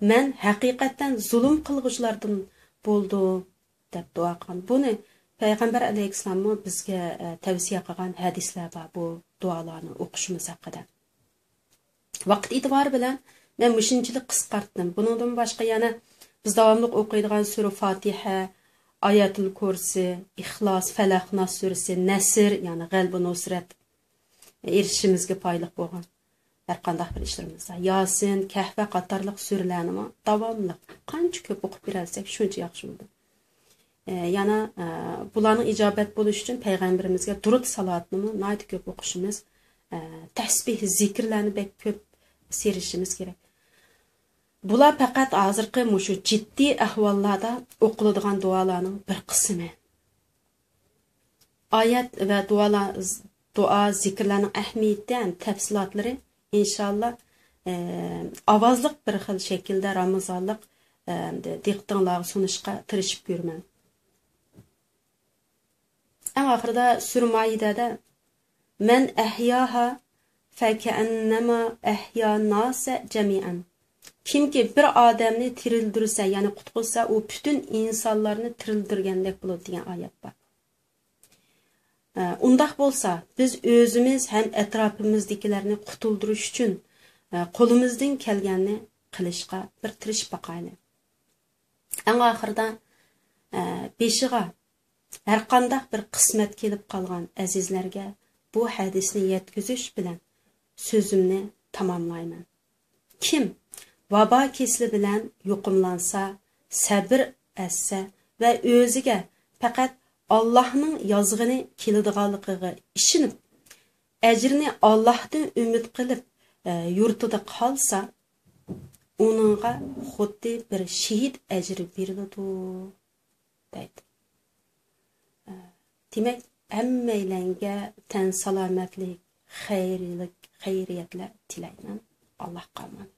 مەن ھەقىقەتەن زۇلۇم قىلغۇچىلاردىن بولدۇم، دەپ دۇئا قىلغان. بۇنى پەيغەمبەر ئەلەيھىسسالاممۇ بىزگە، ئە، تەۋسىيە قىلغان ھەدىسلەر بار، بۇ دۇئالارنى ئوقۇشىمىز ھەققىدە. ۋاقىت ئېتىبارى بىلەن مەن مۇشۇنچىلىك قىسقارتتىم. بۇنىڭدىن باشقا يەنە بىز داۋاملىق ئوقۇيدىغان سۈرە فاتىھە، ئايەتۇل كۇرسى، ئىخلاس، فەلەق، ناس سۈرىسى، نەسر، يەنى غەلىبە، نۇسرەت ئېرىشىشىمىزگە پايدىلىق بولغان. ھەر قانداق بىر ئىشلىرىمىزدا. ياسىن، كەھۋە قاتارلىق سۈرىلەرنىمۇ داۋاملىق قانچە كۆپ ئوقۇپ بېرەلسەك، شۇنچە ياخشى بولىدۇ. ئە، يەنە، ئە، بۇلارنىڭ ئىجابەت بولۇشى ئۈچۈن پەيغەمبىرىمىزگە دۇرۇت سالاتنىمۇ ناھايىتى كۆپ ئوقۇشىمىز، ئە، تەسبىھ، زىكىرلەرنى بەك كۆپ سېلىشىمىز كېرەك. بۇلار پەقەت ھازىرقى مۇشۇ جىددىي ئەھۋاللاردا ئوقۇلىدىغان دۇئالارنىڭ بىر قىسمى. ئايەت ۋە دۇئالار، دۇئا، زىكىرلەرنىڭ ئەھمىيىتى ھەم تەپسىلاتلىرى، ئىنشاللا، ئە، ئاۋازلىق بىر خىل شەكىلدە رامىزانلىق، ئە، دىققىتىڭلارغا سۇنۇشقا تىرىشىپ كۆرىمەن. ئەڭ ئاخىرىدا سۈرە مائىدەدە، مەن ئەھياھا فەكەئەننەما ئەھيا ناسە جەمىئەن. كىمكى بىر ئادەمنى تىرىلدۈرسە، يەنى قۇتقۇزسا، ئۇ پۈتۈن ئىنسانلارنى تىرىلدۈرگەندەك بولىدۇ، دېگەن ئايەت بار. ئە، ئۇنداق بولسا، بىز ئۆزىمىز ھەم ئەتراپىمىزدىكىلەرنى قۇتۇلدۇرۇش ئۈچۈن، ئە، قولىمىزدىن كەلگەننى قىلىشقا بىر تىرىشىپ باقايلى. ئەڭ ئاخىرىدا، ئە، بېشىغا ھەرقانداق بىر قىسمەت كېلىپ قالغان ئەزىزلەرگە بۇ ھەدىسنى يەتكۈزۈش بىلەن سۆزۈمنى تاماملايمەن. كىم ۋابا كېسىلى بىلەن يۇقۇملانسا، سەبىر ئەتسە ۋە ئۆزىگە پەقەت ئاللاھنىڭ يازغىنى كېلىدىغانلىقىغا ئىشىنىپ، ئەجرىنى ئاللاھتىن ئۈمىد قىلىپ، ئە، يۇرتىدا قالسا، ئۇنىڭغا خۇددى بىر شېھىت ئەجرى بېرىلىدۇ، دەيدۇ. ئە، دېمەك، ھەممەيلەنگە تەن سالامەتلىك، خەيرلىك، خەيرىيەتلەر تىلەيمەن. ئاللاھقا ئامانەت.